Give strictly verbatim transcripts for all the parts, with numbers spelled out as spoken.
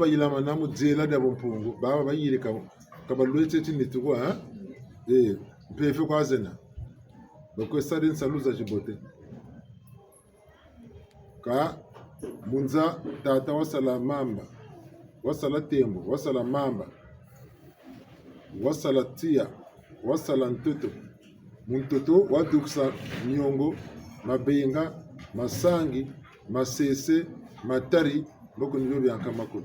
Bayilama na mu diela dia bumpungu, baba bayirika, ka balwetse ti nitu kwa, hein? Eh, mpeve kwa zena. Bakwe sari nsalu za zibote. Ka mu nza tata wasala mamba, wasala tembo, wasala mamba, wasala tiya, wasala ntoto. Mu ntoto wadukisa miongo, mabenga, masangi, masese, matari, mboko ni bio bia nkama kulu.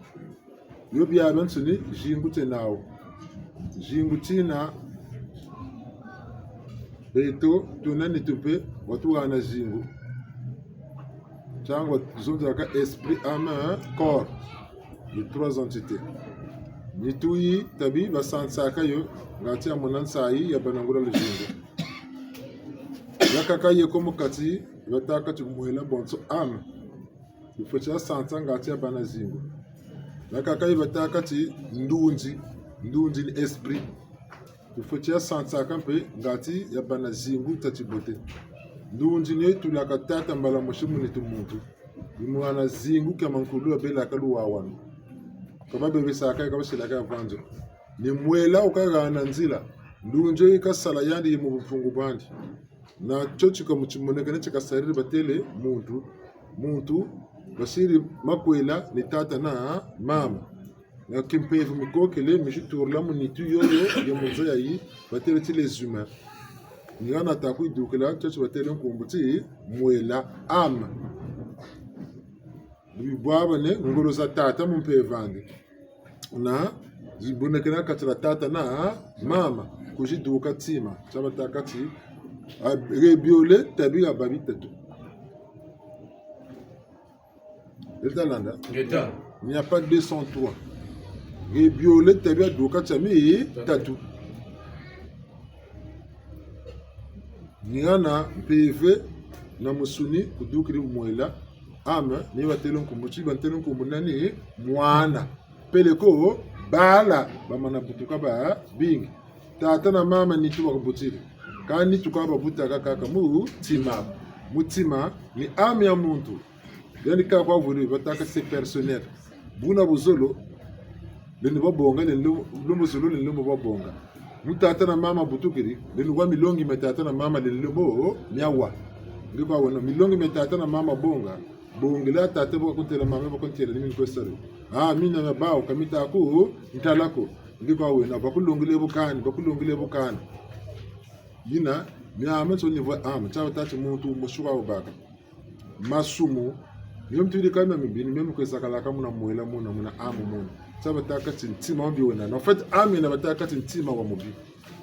Bio biabiansoni zingu tie nawu. Zingu tina, beto tuna nitu mpe watuhana zingu. Ntiangu tuzonzaka esprit, âme, corps. Les trois entités. Nitu yi tabi basansaka yo, ngati ya mona nsayi ya bana ngula luzingu. Yakaka yeko mu kati, batâka ti mwela bonso âme. Tufweti ya sansa ngati ya bana zingu. Yakaka yi batâka ti ndunzi, ndunzi ni esprit. Tufweti ya sansaka mpe ngati ya bana zingu tia tibote. Ndunzi ni yo yitulaka tata mbala mosi mu nitu muntu. Ni mwana zingu kia mankulu wabelaka luwawanu. Ka babebesaka yo, ka basilaka yo vwanzo. Ni mwela wukahana nzila. Ndunzi yo yikasala yandi yi mu bumpungu bwandi. Na tio tika mu timonekene tika sariri batêle muntu. Muntu, basiri makwela ni tata na mama. Na kimpeve mikokele, mizi turula mu nitu yoyo, ya mu nza yayi, batêle ti les humains. Ni hana ta kuyidukila, tio ti batêle nkumbu ti mwela, âme. Bibwabane ngolo za tata mu mpeve andi. Na zibonekena kati dia tata na mama, kuziduka ntima. Tia batâka ti, ah, rebiole tabi ha ba bitatu. Leta landa. Ngeta. Il n'y a pas deux sans trois. Rebiole tabi haduka tia mitatu. Ni hana mpeve na musuni kudukiri mwela. Âme, ni batêle nkumbu ti, batêle nkumbu nani? Mwana. Peleko bala bamana butuka babingi. Tata na mama nitu bakubutiri. Kâ nitu ka babutaka kaka mu ntima. Mutima ni âme ya muntu. Yandi kaka kwa vulu batâka c'est personnel. Buna buzolo, lendi bwabonga, lendi lo-, lombo zolo, lendi lombo bwabonga. Mu tata na mama butukiri, lendi wa milongi mia tata na mama, lendi lombo miawa. Nge kwa wena, milongi mia tata na mama bonga, bongela tata bakuntela, mama bakuntela, ni mi nkwe sari. Ah, mina mia bawu, ka mita ku ntala ko. Nge kwa wena, bakulongele bu kani, bakulongele bu kani. Yina, miamiansoni ni vwa âme, tia batâ ti muntu mosi kwa wubaka. Masumu, ni mio mitiri ka mia mibi, ni mio mikwe sakalaka muna mwela muna, muna âme muna. Tia batâka ti ntima wa mubi wena nandi. En fait, âme yina batâka ti ntima wa mubi.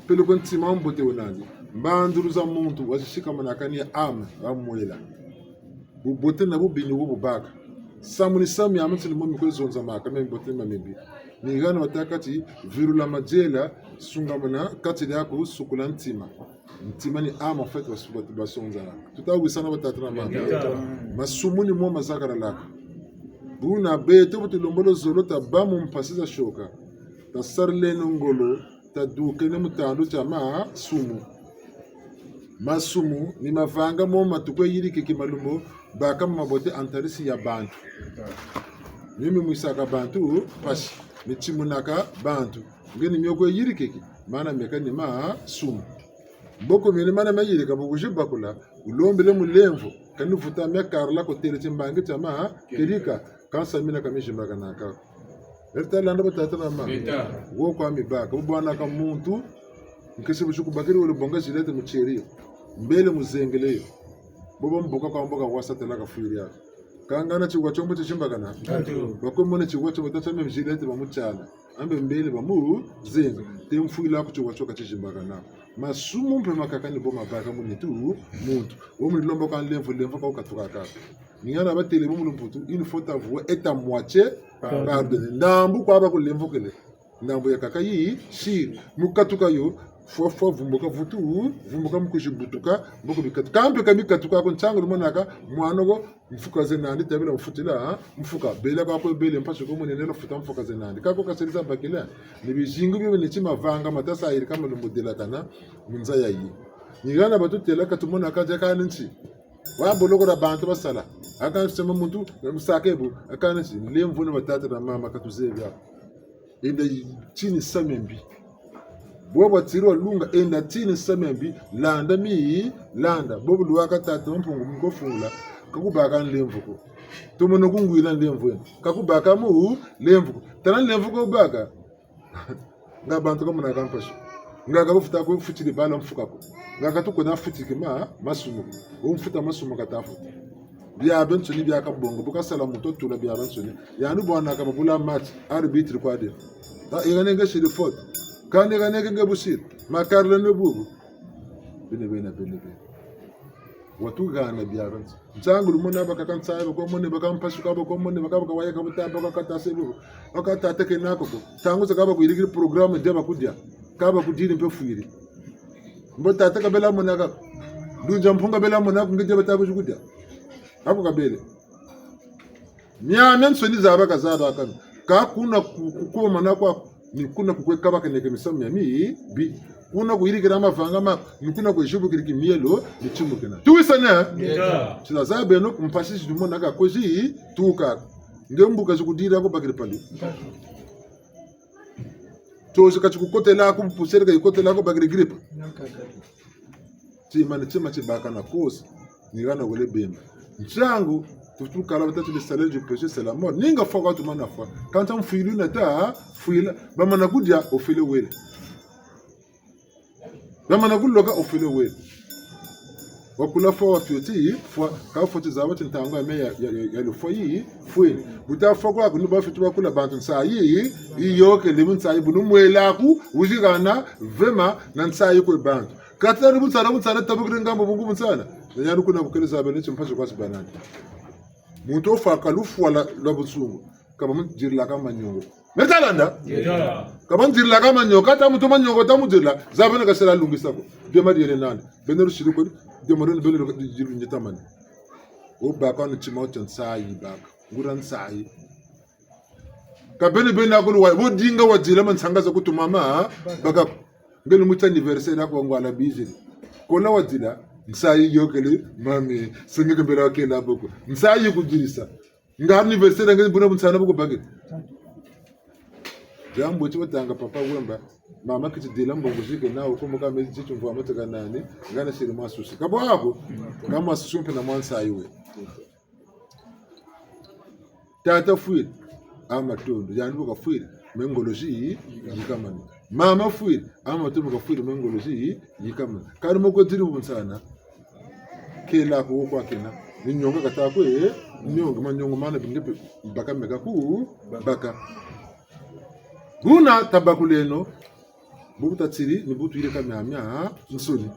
Peleko ntima wa mbote wena nandi. Mbanzulu za muntu wazisikamanaka ni âme, wa mwela. Bubote na bubi ni wo bubaka. Samu ni samu miamiansoni ni mio mikwe zonzamaka, mia mbote na mia mibi. Ni hana batâka ti vilula mayela, sungamana kati diaku, sukula ntima. Ntima ni âme, en fait, bas-, bas-, basonzana. Tuta wisana batata na mama. Ngeta. Masumu ni mo mazakalalaka. Buna beto bu tulombolo zolo tabâ mu mpasi za sioka. Tasarileno ngolo, tadukeno mu tandu tia masumu. Masumu ni mavanga mo matukwe yirikiki malumbu baka mu mabote ha ntadisi ya bantu. Mio mimwisaka bantu mpasi, mitimunaka bantu. Nge ni mio kwe yirikiki, mana mieka ni masumu. Mboko mio ni mana mia yirika, bu kuzibakula, wulombele mulemvo, kani vuta mia karila ko têle timbangi tia ma, kedika, kansi mina ka mizimbakanaka ko. Leta landa batata na mama. Leta. Wo kwa mibaka, bu bwanaka muntu, nkesi bu si kubakiri wele bonga gilete mu tieri yo. Mbele muzengele yo. Bo bambuka kwa mbuka wasa tala ka fwiri yaka. Kangana tiwa tio mbo tizimbakana. Tatu. Bakwe mona tiwa tio mbo tatia meme gilete bamutiana. Ambe mbele bamuzenga. Te mfwila ku tiwa tio ka tizimbakana. Masumu mpe makaka ni bo mabaka mu nitu muntu. Wo mu lomba kwa nlemvo, lemvo ka wukatuka kaka. Ni hana batêle bo mu lumputu, une faute avouée est à moitié pardonnée. Ndambu kwa bakulemvokele. Ndambu yakaka yi, siri. Mu katuka yo, fwa fwa vumbuka vutu, vumbuka mu kuzibutuka, mboko bikatuka. Kampe ka mikatuka ko ntangu lumonaka, mwana ko, mfuka ze nandi, tabila mfutila, ha? Mfuka, bela kwa kwe bele, mpasi ko munene lo futa mfuka ze nandi. Kako kasiri za bakila, ni bizingu bio ni ti mavanga, matasa yirika malumbu delatana, mu nza yayi. Ni hana batutêla ka tumonaka dia kani nti. Wa boloko dia bantu basala. Aka sema muntu, musake bu, aka nsi, lemvo na batata na mama ka tuzebi ako. Enda tini nsamu mbi. Bo bwa tiri walunga, enda tini nsamu mbi, landa mi, landa. Bo bu lwaka tata Mpungu mu ko fungula, ka kubaka nlemvo ko. Tomono kungwila nlemvo eno. Ka kubaka mu, lemvo ko. Tala nlemvo ko baka. Nga bantu ka mona ka mpasi. Nga ka bafweti ko futila bala mfuka ko. Nga ka tukwenda futila ma, masumu ko. Wo mfuta masumu ka tafuta. Biabiansoni bia kabonga, bu kasala muntu tula biabiansoni. Yandi bwana ka babula match, arbitre kwa de. Ta, ikanenge siri faute. Kani ikanenge nge busiri. Makarla ne bubu. Bene bene, bene bene. Watu hana biabiansoni. Nsangu lumona bakaka nsayi, bako mone baka mpasi, ka bako mone baka baka waya ka buta, baka kata se bubu. Baka tata ke nako ko. Ntangu zakaka bakwirikiri programme dia bakudia. Ka bakudiri mpe fwiri. Mbo tata kabela monaka. Ndunza mpunga bela monaka, nge dia bata kudia. Ako kabele. Miamiansoni zaba kazaba kani. Ka kuna ku-, ku-, kukomana kwa, ni kuna kukwe kabakaneke misamu miamibi. Kuna kuyirikila mavanga ma, ni kuna kwe zibukiri kimielo, ni timukina. Tuwisane? Ngeta. Tila zabeno, mpasi zi tumonaka kwe zi, tuka. Nge mbuka zi kudira ko bakiri pali. Tozi ka ti kukotela ko, poussière ka yikotela ko, bakiri grippe. Tima ni tima tibaka na kosi, ni hana wele bemba. Nsangu, tutukala batâ ti le salaire du péché, c'est la mort. Ninga fwa kwa tumana fwa. Kanta mfwilu na ta, fwila, bamana kudia, ofele wele. Bamana kuloka, ofele wele. Wakula fwa wa fioti, fwa, ka fweti zaba ti ntangu ya me ya, ya, ya, ya lufwa yi, fwele. Bu ta fwa kwaku ni bafweti bakula bantu nsayi, yiyôkele mu nsayi, bu lumwela ku, wizi hana, vema, na nsayi kwe bantu. Kati na bunsana, bunsana, tabukiri ngambo bungu bunsana. Na yandi kuna bukele zaba ni ti mpasi kwa si banani. Muntu wofwa ka lufwa lwa, lwa bunsungu. Ka bamudirilaka maniongo. Me ta landa? Ngeta. Ka bamudirilaka maniongo, kata muntu maniongo ta mudirila, zabeno ka sela lungisa ko. Dema diele nani? Beno lusiri ko, dema diele beno lu-, di-, di-, lunyetamani. Wo baka ni tima wo tia nsayi baka. Nguria nsayi. Ka beno bena kulu wa, bo dinga wadila mansanga za kutumama, baka. Nge lumbu tia anniversaire yaku ngwala biziri. Kola wadila, nsayi yôkele, mami, senge kembela wakela boko. Nsayi kudirisa. Nga anniversaire nge buna bunsana buku bakiri. Diambu ti batanga papa Wemba, mama kiti dila mbongo zike na ukomo ka mezi titu mvwa moteka nani, nga na siri mwa susi. Ka bwa ko, nga mwa susi mpe na mwa nsayi we. Tata fwiri, a matondo, yandi bu kafwiri, me ngolo zi, yikamani. Mama fwiri, a matondo bu kafwiri, me ngolo zi, yikamani. Kari moko diri bunsana, kela ko wo kwa kena. Ni nionga kata kwe, nionga, maniongo mana binge mpe, baka meka ku, baka. Buna tabakuleno, bu bu tatiri, ni bu tuyirika miamiansoni.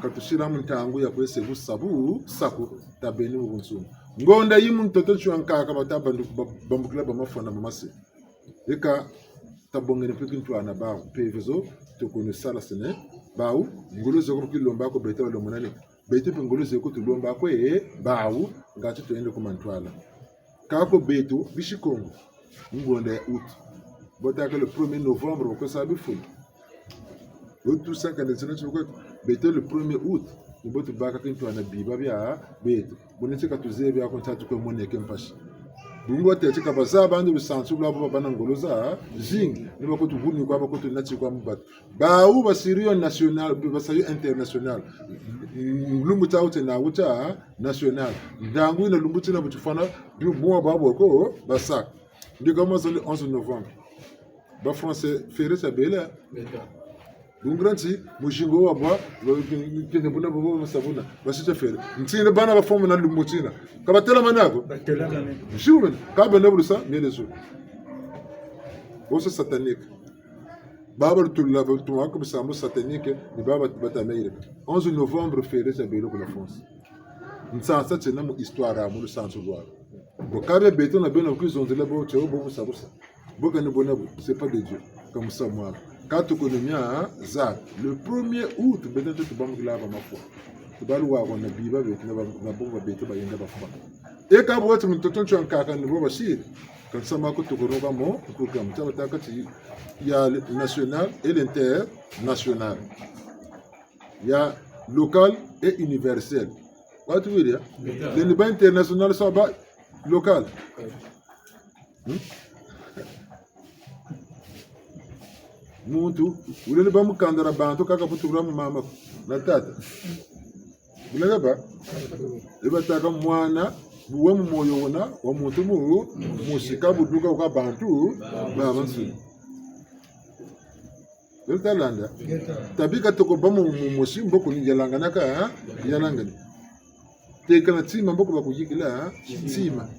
Ka tusila mu ntangu ya kwe se bu sa bu, sa ko, tabeni mu bunsungu. Ngonda yi mu ntoto ntsi wa nkaka bata bandu-, ba-, bambukila ba mafwa na ba mase. Eka tabongele mpe kintwala na bawu, mpeve zo, tukuni sala sene, bawu, ngolo zo ko kilomba ko beto balomona ni. Beto mpe ngolo zo ko tulomba kwe, bawu, ngatu twende ku mantwala. Ka ko beto, bisi Kongo, ngonda ya août. Bo tâka le premier novembre, bako sa bifulu. Bo tusaka nde zina tiboko, beto le premier août, ni bo tubaka kintwala na biba bia beto. Buna ti ka tuzebi ako ntatu kwe moneke mpasi. Bungu watêle ti ka bazaba nde lusansu lwa bo babâ na ngolo zazingi, ni bako tuvuni kwa, bako tunati kwa mu batu. Bawu basiri yo national, basari yo international. Lumbu tia wuta na wuta national. Ntangu yina lumbu tina bu tifwana, bi bwa bwa boko, basaka. Ndi ka mwa zole onze novembre. Ba Français férié tia bele. Ngeta. Bungu dia nti, muzingu wa bwa, lo, kende buna, bo, bo, basa buna. Basi tia férié. Nti ni bana bafwa muna lumbu tina. Ka batelamane ko? Batelamane. Nsi wumene, ka benda bulusa, miele zo. Bo c'est satanique. Baba lutulula, balutuma ko bisambu satanique, ni baba bata Amérique. Onze novembre, férié tia bele ku la France. Nsansa tiena mu histoire, mu lusansu lwa. Bo ka bia beto na beno kizonzela bo, tio bo busa busa. Bo kani bona bo, c'est pas de Dieu. Ka musamu wako. Ka tukono mia, za, le premier août, beto nto tubambukila ba mafwa. Tubalu wako na biba beto na ba, na bo ba beto bayenda bafwa. E ka bo wati mu ntoto ntsi wa nkaka ni bo basiri. Ka nsamu ko tukono ka mo, nkuka mutaba taka ti, il y a le national et l'international. Il y a local et universel. Watu wiri, eh? Lendi ba international sa ba local. Hmm? Muntu, wulele ba mu kanda dia bantu kaka putukula mu mama na tata. Wulele ba? Iba taka mwana, bu we mu moyo wuna, wa muntu mu, musika buduka kwa bantu, ba bansu. Beno ta landa. Tabika toko ba mu, mu mosi, mbo kuni yalanganaka, ha? Yalangani. Teka na tima, mbo ko ba kuyikila, ha? Tima.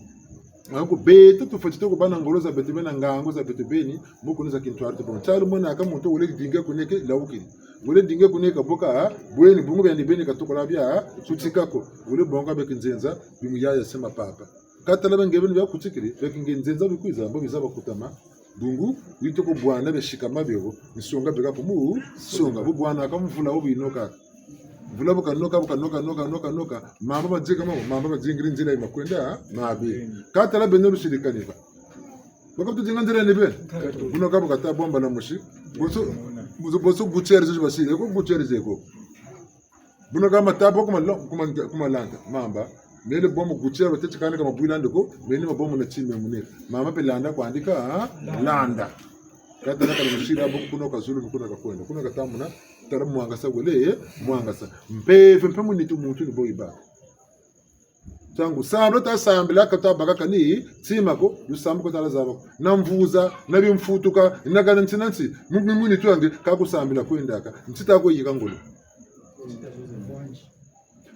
Ako beto tufweti toko ba na ngolo za beto beni, ngangu za beto beni, mbo kuni za kintwari toko. Ntalu mona ka muntu wele dinga kuneke lawukini. Wele dinga kuneka boka, ha? Bweni, bungu bia ni beni katukola bia, ha? Kutika ko. Wele bonga beki nzenza, bimu yaya sema papa. Ka tala bia nge beni bia kutikiri, beki nge nzenza bikwiza, mbo biza ba kutama. Bungu, wito ko bwana bia sikama biabo, nsonga beka kumu, songa, bu bwana ka mvula wo binoka. Mvula bu kanoka, bu kanoka, noka, noka, noka. Mamba mazika mamba, mamba mazingiri nzila yi makwenda, mabi. Ka tala beno lusirikani ba. Baka tu dinga nzila ni be. Buno ka bu kata bomba na musi. Bonso, bonso, bonso Gutiérrez zo basiri, ko Gutiérrez ko. Buno ka matabo kuma lo-, kuma, kuma landa, mamba. Mele bomu Gutiérrez, teti kani kama bwila ndeko, meni mabomu na time mune. Mamba pe landa kwandi ka, ha? Landa. Kata na kala musira bo kuno ka zulu, kuno ka kwenda. Kuno ka tamuna, tala mwangasa wele, eh, mwangasa. Mpeve mpe mu nitu muntu ni bo yiba. Ntangu sambila ta sambila ka ta baka kani, tima ko, lusambu ko tala zaba ko. Na mvuza, na bimfutuka, na kana nti na nti, mu, mu, mu nitu yange, ka ku sambila kwendaka. Nti ta ko yika ngolo.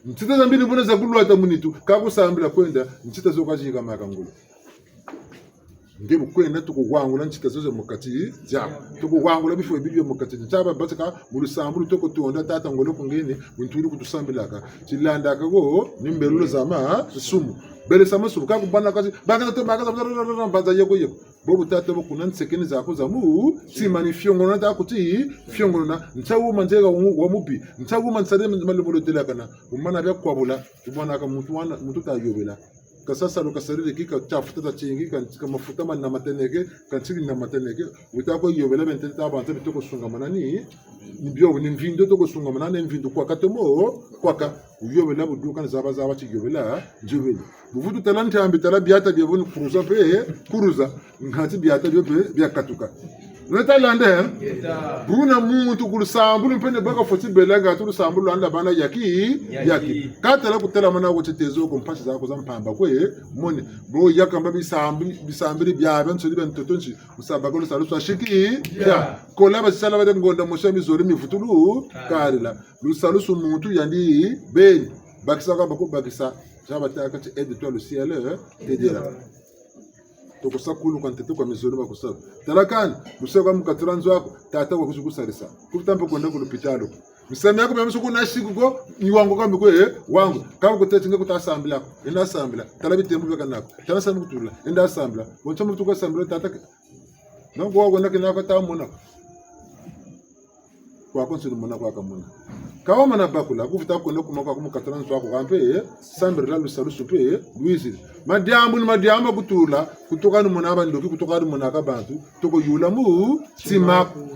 Ntita za mbi ni buna za kulwata mu nitu, ka ku sambila kwenda, ntita zo ka zika maka ngolo. Nge bu kwenda tuku wangula ntita zo za mu kati diaku. Tuku wangula bifwa bibi bia mu kati. Ntaba batika mu lusambulu toko tonda tata ngolo ku ngeni, bu ntulu ku tusambilaka. Tilandaka ko, ni mbelolo za masumu. Bele za masumu, ka ku bana kasi, bakana to, bakana, banza yeko yeko. Bobu tata bo kuna nsekeni zaku za mu, tima ni fiongonona ta kuti, fiongonona, ntia wuma nzeka wa mu-, wa mubi, ntia wuma nsale malembolo telakana, wumana bia kwabula, wumana ka muntu wana, muntu ta yobela. Ka sasa lo ka sarire ki ka tiafuta ta tingi, ka, ka mafuta ma na mateneke, ka ntibi na mateneke, wuta ko yobela bente ta banza bitoko sungamana ni, ni bio ni mvindu toko sungamana ni mvindu kwaka tomo, kwaka, wuyobela buduka ni zaba zaba ti yobela, nzobele. Bu vutu tala ntambi, tala biata bia boni kuruza mpe, kuruza, ngati biata bio mpe, bia katuka. Nwe ta landa, eh? Buna muntu ku lusambulu mpe ni baka fweti bela ngati lusambulu lwanda bana yaki, yaki. Ka tala ku tala mana wo ti tezo ko mpasi zaku za mpamba kwe, mone. Bo yaka mba bisambi-, bisambiri bia bia nsoni bia ntoto nsi, musamba ko lusalusu a siki, ya. Kola basala bade ngonda mosi ya mizole mivutulu, karila. Lusalusu muntu yandi beni. Bakisa ka baku bakisa. Tia batâka ti aide-toi, le ciel, eh, t'aidera. Toko sa kulu kwa ntete kwa mizole baku sa. Tala kani, luseka mu kati dia nzo aku, tata wa kuzi ku sarisa. Ku fweti mpe kwenda ku lupitalu. Misamu miaku mia misuku na siku ko, ni wangu ka mbi ko, eh, wangu. Ka bu ku teti nge ku ta sambila ko, enda sambila. Tala bitembo bia kana ko, tala sambila ku tula, enda sambila. Bonso muntu kwa sambila tata ke. Donc, wa kwenda kina kwa ta mona ko. Kwa konso ni mona kwa ka mona. Ka wa mana bakula, ku fweti kwenda kuma kwa ku mu kati dia nzo aku kampe, eh, sambila lusalusu mpe, eh, lwiziri. Madiambu ni madiambu ku tula, kutoka ni mona bandoki, kutoka ni mona ka bantu, toko yula mu, timaku.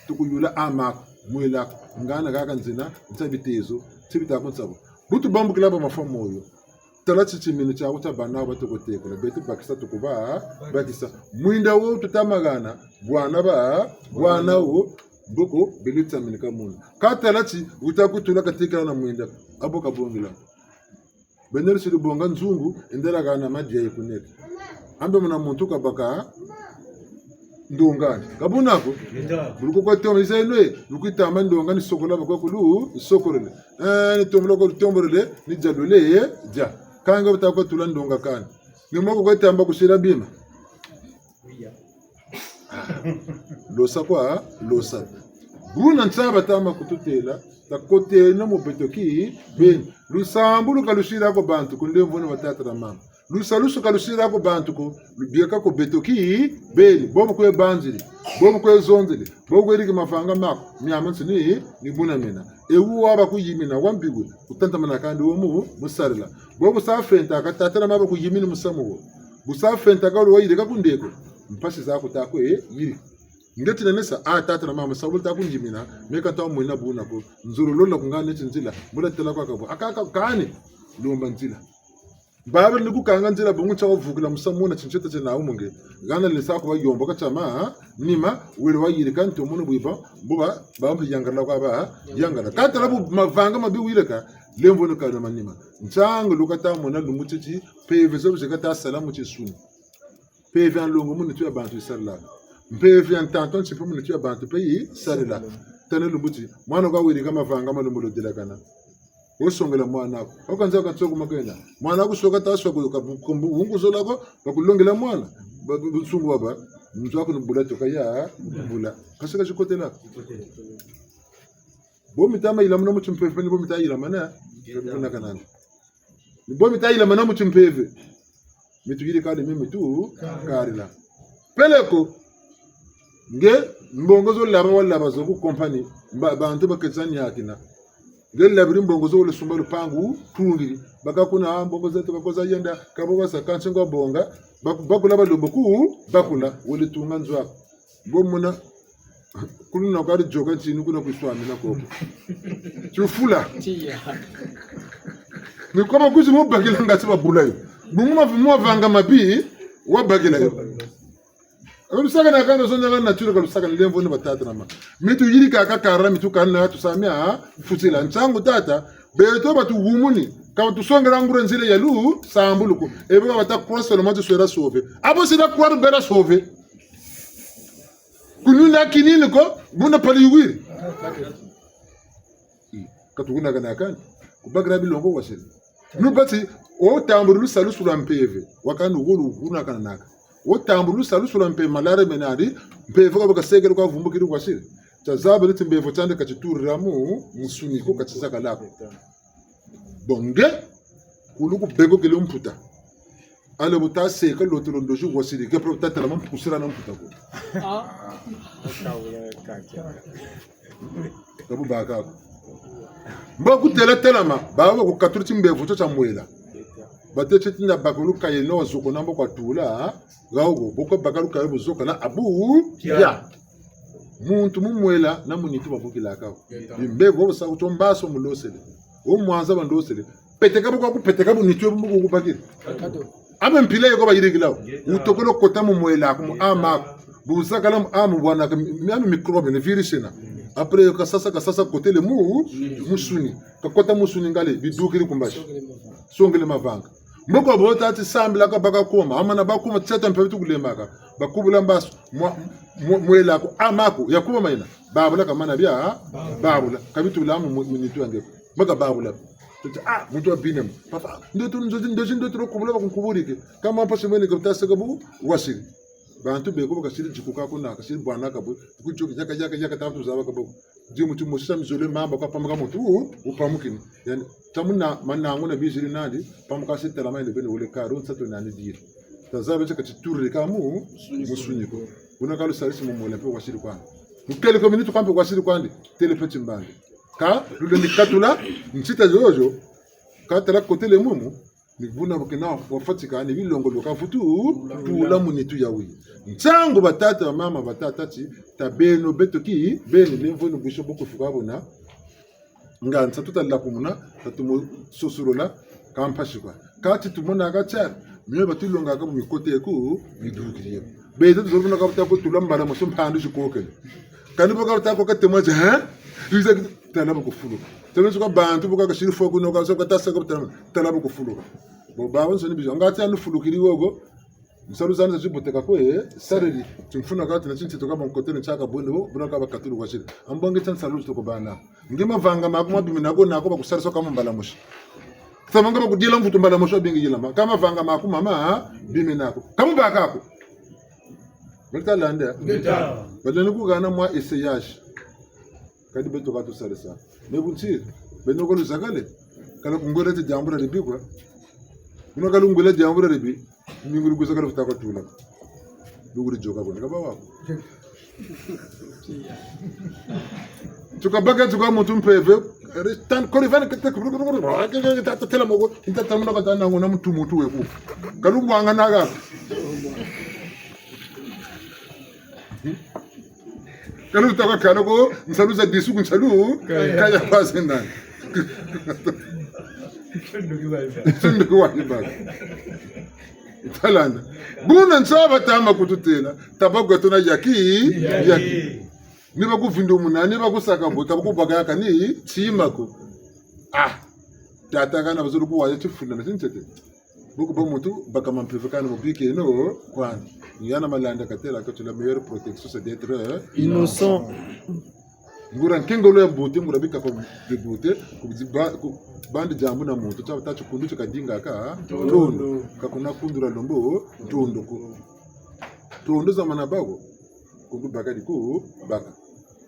Toko yula amaku, mwelaku, ngana kaka nzina, ntia bitezo, ntia bita ku nsabo. Bu tubambukila ba mafwa moyo. Tala ti timinu tiaku tia bana batoko tekela, beto bakisa toko ba, bakisa. Mwinda wo tuta mahana, bwana ba, bwana wo, mboko, bele tsamini ka muna. Ka tala ti, wuta ku tula katekela na mwinda, abo ka bongela. Beno lusiri bonga nzungu, endela kana madia yi kuneke. Ambe muna muntu kabaka ndonga. Ka buna ko? Bulu ko kwa tombo isa eno e, lukwe tamba ndonga ni sokola bakwe kulu, sokolele. Eh, ni tombola ko tombolele, ni dia lwele, eh, dia. Kanga bata kwa tula ndonga kani. Ni moko kwe tamba kusila bima. Losa kwa, losa. Buna nsaba tama kututela, takoteno mu beto kibeni. Lusambulu ka lusila ko bantu ko, ndemvo na batata na mama. Lusalusu ka lusila ko bantu ko, lubieka ko beto kibeni. Bobu kwe banziri, bobu kwe zonzele, bobu kwe yiriki mavanga maku, miamiansoni, ni buna mena. E wu waba kuyimina, wa mbi we, kutantamana kandi wo mu, mu sarila. Bobu sa fenta ka tata na mama bakuyimini musamu wo. Bu sa fenta ka lo wayirika ku ndeko. Mpasi zaku ta kwe yirika. Nge ti nene sa, ah, tata na mama, sa bu ta kundimina, me ka ta mwena buna ko. Nzolo lola ku ngana neti nzila, bu la tela kwa kabu. Aka, aka, kani, lomba nzila. Baba ni kukanga nzila, bungu tia wavukila musamu na tintiota tiena wumu nge. Hana lesa ku bayombo ka tia ma, ha? Nima, wele wayirika nto mono bwiba, buba, ba mpi yangala kwa ba, ha? Yangala. Ka tala bu mavanga mabi wile ka, lemvo ni kana manima. Ntangu lu ka ta mona lumbu titi, mpeve zo bu zi ka ta sala mu tinsuni. Mpeve ya nlongo mu nitu ya bantu yisarilaka. Mpeve ya ntantu nti mpe mu nitu ya bantu mpe yisarilaka. Tala lumbu ti, mwana kwa wirika mavanga ma lumbu ludelakana. Wo songela mwana aku. Wo kanza ka tsoko makena. Mwana aku soka ta soka ka bu-, kumbu, wungu zola ko, bakulongela mwana. Ba, bu-, bunsungu baba. Muntu aku ni bula toka ya, bula. Kasi ka tikotela. Bo mita ma yilamana mu timpeve, ni bo mita yilamana. Kuna kanana. Ni bo mita yilamana mu timpeve. Mitu yirikani mi mitu karila. Peleko, nge mbongo zo laba walaba zo ku compagnie, mba-, bantu baketi za niakina. Nge labiri mbongo zo wele sumba lupangu, tungiri. Baka kuna, ah, mbongo zeto ka ko za yenda, ka bo basa kansi ngo bonga, baku-, bakula balombo ku, bakula, wele tunga nzo aku. Bo mona, kuluna kari dioka ntinu kuna kwiswamina koko. Tiufula. Tiya. Ni kwa bakuzi mu bakila ngati babula yo. Bungu ma-, mu mavanga mabi, wabakila yo. Ka lusaka na kanda zonela nature ka lusaka ni lemvo ni batata na ma. Mitu yirika ka kara mitu kana tusamia, ha? Futila. Ntangu tata, beto batuhumuni, ka batusongela nguria nzila ya lusambulu ko. Ebe ka bata croire seulement tu seras sauvé. Abo sila croire bela sauvé. Kununa kinini ko, buna pali yuwiri. Ka tukuna kana kani. Kubakila bilongo wasiri. Nu bati, o tambulu salusu lwa mpeve. Wakani wulu kuna kana naka. O tambulu salusu lwa mpeve malare menari, mpeve kwa baka sekele kwa vumbukiri wasiri. Tia zaba niti mbevo tiandi ka titurira mu, musuni ko ka tisakala ko. Bon, nge, kulu ku beko kele mputa. Ale bu ta seka lotolo ndozi wasiri, ke pro ta tala mampu kusira na mputa ko. Ah. Ka bu baka ko. Mbo kutela telama, ba ba kukatula timbevo tio tia mwela. Batêle ti nda baka lukaye no wazoko na mbo kwa tula, ha? Gawo, bo ko baka lukaye bu zoka na abu, ya. Muntu mu mwela na mu nitu babukilaka wo. Bimbevo bo sa kutombaso mulosele. Wo mwanza bandosele. Peteka bo kwa kupeteka bu nitu bu kubakiri. Ame mpila yo ko bayirikila wo. Wutokolo kota mu mwela aku, mu ama aku. Bu zakala mu ama bwana ka, mi-, ami microbe, ni virus na. Après yo kasasa, kasasa kotele mu, musuni. Kakota musuni ngale, bidukiri ku mbazi. Songele mavanga. Mboko bo tati sambila ka baka kuma, amana bakuma tiata mpeve tukulemaka. Bakubula mbasu, mwa-, mwa-, mwela ko, ama ko, ya kuma mayina. Babula kamana bia, babula. Ka bitula mu, mu, mu nitu ya nge ko. Baka babula. Tuti, ah, muntu wa bina mu. Papa, ndoto, ndoto, ndoto, ndoto, kubula bakunkuburike. Kama mpasi mwene ka bu ta seka bu, wasiri. Bantu beko bakasiri dikuka kuna, kasiri bwana kabu. Kujoki, yaka, yaka, yaka, tatu zaba kabu. Di mutu mosi sa mizole mamba kwa pamuka mutu, wupamukini. Yani, tamu na manangu na biziri nandi, pamuka si tala mayele bene wele karu, nsatu nani diri. Tazaba tia kati turiri ka mu, musuni ko. Buna ka lusarisi mu mwela mpe wasiri kwandi. Mu quelques minutes kwa mpe wasiri kwandi, têle mpe timbangi. Ka, lulendi katula, nsita zozo, ka tala kotele mumu, ni buna bu kena wafatika ni bilongo bioka vutu, tula mu nitu ya wi. Ntangu batata, bamama, batata ti, ta beno, beto ki, beni, lemvo ni bwiso bo kufuka bona. Nga nsa tuta lakumuna, tatumu sosolola, ka mpasi kwa. Kati tumona ka tia, mio batilongaka mu mikote ku, midukiri yo. Beto tuzoluna ka buta ko tula mbala mosi mpandu zikokele. Kani bo ka buta ko ka temwa tia, hein? Biza tala bo kufuluka. Tala nsuka bantu bo ka kasiri fwa kuno ka soka tasa ka buta, tala bo kufuluka. Bo babansoni biza, nga tia nufulukiri wogo, nsalu zani za ziboteka kwe, eh, sarili. Timfuna kati na tintito ka bankotele ntiaka bwende bo, buna ka bakatulu wasiri. Ambonge tia nsalu toko bana. Nge mavanga maku mabimina ko nako bakusarisa ka mu mbala mosi. Sama nga bakudila mvutu mbala mosi wabingi yilama. Ka mavanga maku mama, ha? Bimina ko. Ka mu baka ko. Beta landa. Beta. Balani kuhana mwa essayage. Kadi beto ka tusarisa. Ne kunti, beno ko luzakale. Kala kungwela ti diambu dia dibi kwa. Kuna ka lungwela diambu dia dibi. Mingu lukwiza ka lufuta kwa tula. Lukuri dioka kwa. Ni ka ba wako. Tuka baka tuka muntu mpeve. Tan kori vani kete kuru kuru kuru. Tata tela moko. Tata muna kata na ngona muntu muntu weku. Ka lungwanga na ka. Elu taka kala ko, nsalu za disu ku nsalu, kaya kwa zendani. Tundu kwa ni baka. Talanda. Buna nsa batama kututêla, tabagwa tuna yaki, yaki. Ni bakuvindu muna, ni bakusaka bo, tabakubaka yaka ni, tima ko. Ah, tata kana bazolo kuwa ya tifunda na tintete. Buku ba muntu, baka mampeve kana mubikeno, kwani. Ni yana Malanda katêla que la meilleure protection, c'est d'être, euh, innocent. Nguria nkengolo ya mbote, nguria bika kwa bibote, ku ba-, ku bandi diambu na muntu, tia tâ ti kundu ti kadingaka, ntondo. Ntondo. Ka kuna kundu dia lembo, ntondo ko. Ntondo za mana bako, kundu baka diku, baka.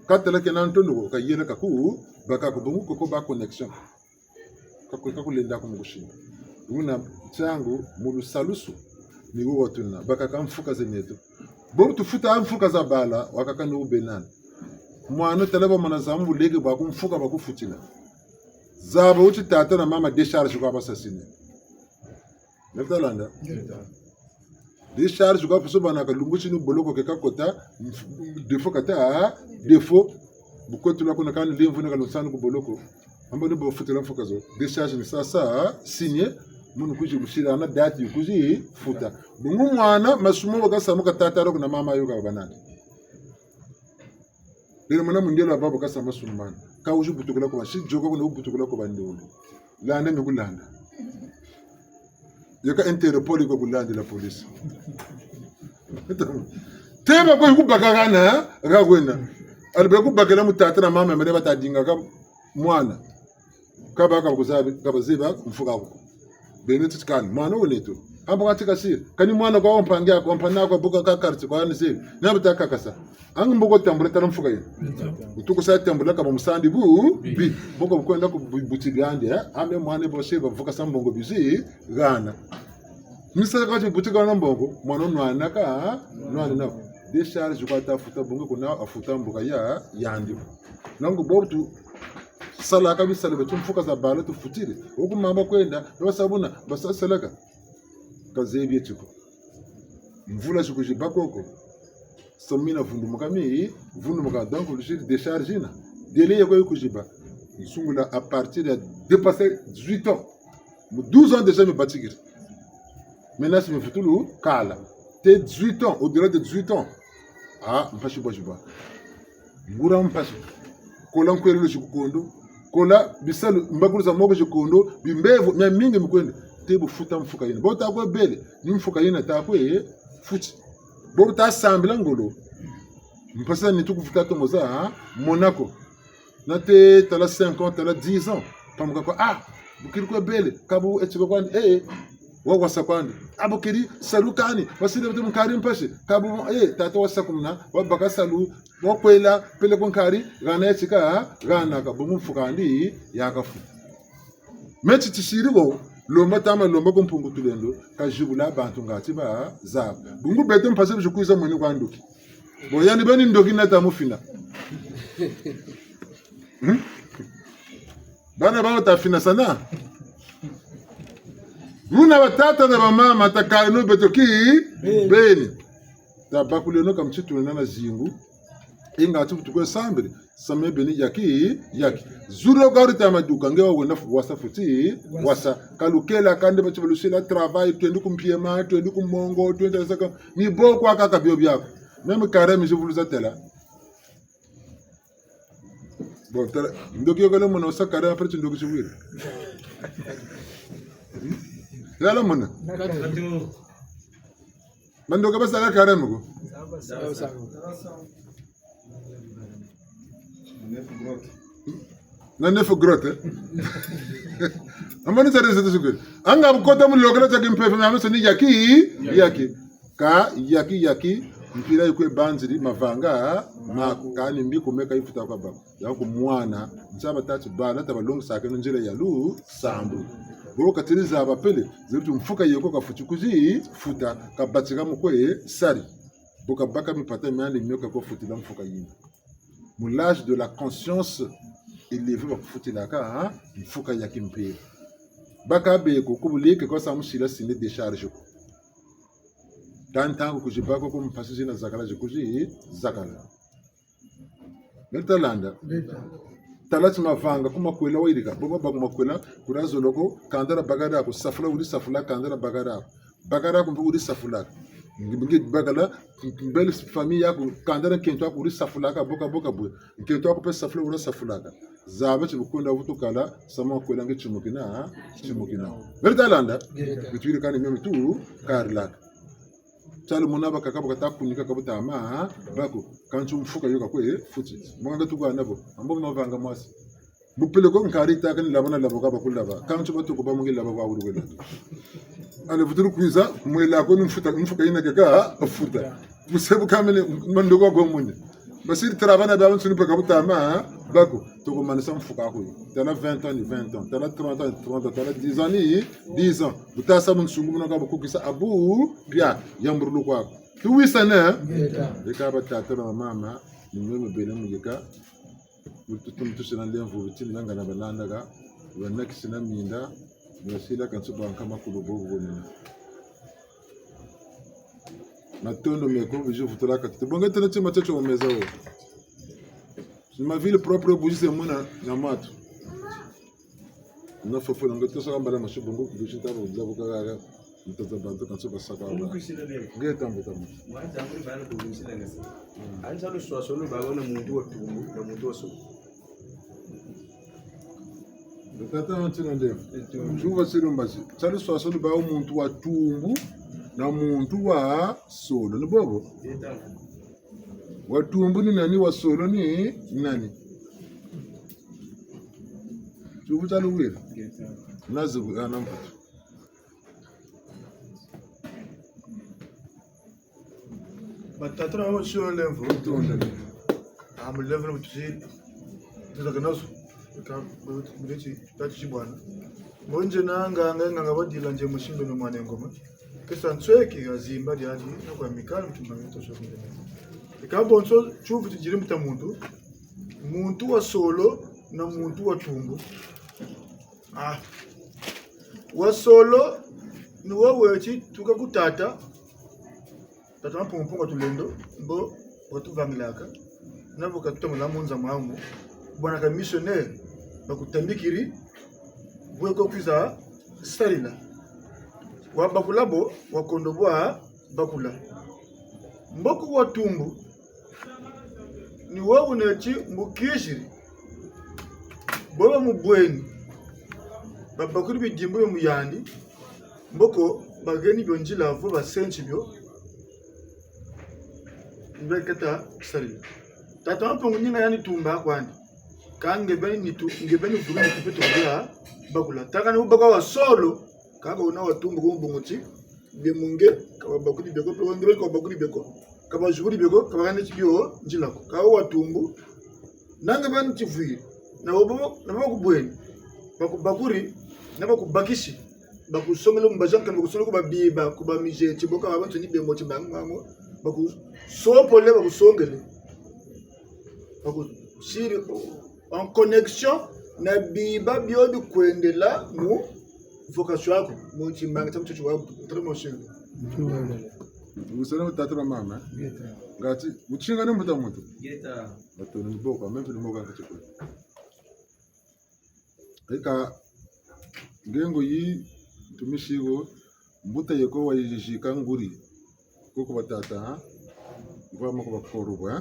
Ka tala kena ntondo ko, kayela kaku, baka ko bungu koko ba connexion. Kaku, kakulenda ku mukushima. Wuna ntiangu mu lusalusu, ni wo watuna, bakaka mfuka zeneto. Bo tufuta mfuka za bala, wakaka ni wubena nani. Mwana tala bamana za mu buleke bwaku mfuka bakufutila. Zaba wuti tata na mama décharge kwa basasine. Nafta landa? Décharge kwa puso bana ka lumbu tinu boloko ke kakota, mf-, défaut kata, défaut. Bu kotula kuna kani lemvu na kalunsanu ku boloko. Amba ni bafutila mfuka zo. Décharge ni sasa, signé, munu kuzi musila na date yo kuzi futa. Bungu mwana, masumu wakasa mu ka tata yo kuna mama yo ka banani. Lelo mwana mundele wa baba kasa masumu mana. Ka wuzi butukula kwa, si dioka kuna wubutukula kwa bandolo. Landa ni kulanda. Yeka Interpol kwa kulandi la police. Te ba kwe kubaka kana, ka kwena. Albe kubakela mu tata na mama, mene bata dingaka mwana. Ka baka kuzabi, ka baziba, mfuka ko. Bene tutikani, mwana wo neto. Amba katika siri. Kani mwana kwa mpangi ako, mpangi ako, buka ka karti kwa ni siri. Na bata kakasa. Angu mboko tambula tala mfuka yina. Butuku sa tambula kaba musandi bu, bi. Mboko bu kwenda ku bu-, buti biandi, eh? Ame mwana bo se ba vuka sa mbongo bizi, gana. Misa kati buti gana mbongo, mwana nwana ka, nwana na. Décharge kwa ta futa bungu kuna afuta mbuka ya, yandi. Nangu bobu tu, sala ka bisalu beto mfuka za bala tufutiri. Oku mamba kwenda, basa buna, basa salaka. Kazebi etiko. Mvula zi kuziba koko. Samu mina vundumuka mi, vundumuka. Donc, le juge décharge na. Délai ya kwe kuziba. Nsungula à partir ya dépassé dix-huit ans. Mu douze ans déjà mi batikiri. Maintenant, si mi vutulu kala. Te dix-huit ans, au-delà de dix-huit ans. Ah, mpasi bwa ziba. Nguria mpasi. Kola nkwelelo zi ku kondo. Kola bisalu, mbakulu za moko zi kondo, bimbevo, miamingi mikwenda. Te bu futa mfuka yina. Bo ta kwe bele, ni mfuka yina ta kwe futi. Bo ta sambila ngolo. Mpasi za nitu ku futa tomo za, ha? Mona ko. Na te tala cinq ans, tala dix ans. Pamuka kwa, ah, bu keri kwe bele, ka bu etiko kwandi, eh, eh. Wa wasa kwandi. Ah, bu keri salu kani, wasile beto mu nkari mpasi, ka bu, eh, tata wasa kumuna, wabaka salu, wakwela, peleko nkari, gana ya tika, gana ka bungu mfuka andi, ya kafu. Me ti tisiri ko, lomba tama, lomba ku Mpungu Tulendo, kazibula bantu ngati ba, za. Bungu beto mpasi bu zikwiza mweni kwa ndoki. Bo yandi beni ndoki na ta mufina. Hmm? Bana bawu ta fina sana. Buna batata na bamama, takaleno beto ki beni. Tabakuleno ka mu ti tuna na zingu. Inga ti bu tukwe sambiri. Samu beni yaki, yaki. Zulu gari ta maduka, nge wa wenda fu-, wasa futi, wasa. Ka lukela kande bati balusila travail, twendi ku mpiema, twendi ku mongo, twendi saka. Ni bo kwa kaka bio biaku. Même carême, je vous le tela. Bon, tala, ndoki yo kala mona wusa carême, après ti ndoki si wiri. Yala mona. Bandoki basaka carême ko. Na neuf grotte. Amani sa resetu sukwe. Anga bu kota mu lokela tia kimpeve, mia miso ni yaki, yaki. Ka yaki yaki, mpila yikwe banziri mavanga maku, kani mbi ku meka yifuta kwa bako. Yaku mwana, nsa batati bala, tabalongisakeno nzila ya lusambulu. Bo katiri zaba pele, zebi ti mfuka yeko kafuti kuzi futa, kabatika mu kwe sari. Bo kabaka mipata miandi mio ka kwe futila mfuka yina. Mu l'âge de la conscience élevée, bakufutilaka, hein, mfuka ya kimpeve. Baka beko, ku buleke kwa samu sila sine décharge ko. Ka ntangu kuziba ko, ku mpasi zina zakala, zikuzi zakala. Meri ta landa. Tala ti mavanga ku makwela wayirika. Bo babâ ku makwela, kura zolo ko, kanda dia bakala ko, safula wuri safula, kanda dia bakala ko. Bakala ko mpe wuri safula. Nge, nge bakala, mbele famille yaku, kanda dia nkento aku wuri safula ka, boka, boka bwe. Nkento aku mpe safula wuri safula ka. Zaba ti bu kwenda vutukala, sa makwela nge timukina, timukina. Meri ta landa. Bitwiri kani meme tu, karilaka. Tala muna bakaka bu kata kunika ka bu tama, bako, kansi mfuka yo kakwe futi. Mwa nga tukwa nabo, ambo mavanga mwasi. Bu peleko nkari taka ni laba na laba ka bakulaba. Kansi batoko ba mungi laba kwa wuri wela. Allez, vutulu kwiza, mwela ko ni mfuta, mfuka yina keka, futa. Busebu kamene, mandoko kwa mwenye. Basiri tala bana babansoni mpe ka bu tama, bako, toko manisa mfuka ko. Tala vingt ans ni vingt ans, tala trente ans ni trente ans, tala dix ans ni dix ans. Bu tasa bunsungu buna ka bakukisa abu, pia, yambululu kwako. Tuwisane? Ngeta. Eka batata na bamama, ni mwe mubele mu yeka. Mututu mutusina nlemvo, bitini nanga na balandaka, banakisina minda, basila kansi bwa nkama kulu bobu bonina. Matondo meko, bizi vutulaka tutu. Bonga tena tima tiatio mu meza wo. Ni ma ville propre buzi ze muna na matu. Na fofo na nge tosa kambala masubu ngu kubizi ntabo nzabu kagara. Ntoza bantu kansi basaka wa. Nge tambu tambu. Mwa tambu bana kubizi na ngasa. Anza luswaswanu lwa bawu na muntu wa tumbu, na muntu wa solo. Tata wa ntina nde. Tuba siri mbazi. Tia luswaswanu lwa bawu muntu wa tumbu, na muntu wa solo. Ni bobo? Wa tumbu ni nani, wa solo ni nani? Tubu taluwira. Nazi bu, ana mputu. Batata na bamama, tusio nlemvo. Tondele. Ah, mu nlemvo na mutusi. Tuzaka nazo. Ka, mu, mu, mu, tati tibwana. Bonje na nganga, nganga badila nje musimbe no mwana ngoma. Kesa nsweki ya zimba diadi, na kwa mikali mutumba mito sio kundele. Eka bonso, tiyuvu tidiri mbuta muntu. Muntu wa solo, na muntu wa tumbu. Ah. Wa solo, ni wo weti tuka ku tata. Tata Mpungu Mpungu wa Tulendo, mbo watuvangilaka. Na vo katutamula mu nza mwamu. Bwana ka missionnaire, bakutambikiri, bwe ko kwiza sarila. Wabakula bo, wakondo bwa bakula. Mboko wa tumbu, ni wo wuneti mbukiziri. Bo bamubweni, babakuri bidimbu bia mu yandi, mboko baheni bio nzila vo basenti bio, ni bia kata sarila. Tata Mpungu ninga yani tumba kwandi. Ka nge beni nitu, nge beni vulu nitu pe tubia bakula. Taka ni wubaka wa solo, kaka wuna wa tumbu ku mbunguti, bie mu nge, ka babakuri bie ko, pe nge beni ka babakuri bie ko, ka bazuburi bie ko, ka bahani ti bio nzila ko. Ka wa tumbu, na nge beni tivwiri, na bo, na bo bakubweni, bakubakuri, na bakubakisi, bakusongele mu mbazi a nkembo, bakusongele ku babiba, ku bamizeti, bo ka babansoni bemo ti bangu mango, bakusopole, bakusongele. Bakusiri en connexion na biba bio bikwendela mu vocation yaku, mu timbangi tia mutiti waku. Très bon, monsieur. Wusana tata na mama. Ngeta. Ngati, wutinga ni mbuta muntu. Ngeta. Bato ni boko, même ni moko ngati ko. Eka, ngengo yi, ntumisi ko, mbuta yeko wayizika nguri. Koko batata, ha? Mvwa moko bakoro bwa,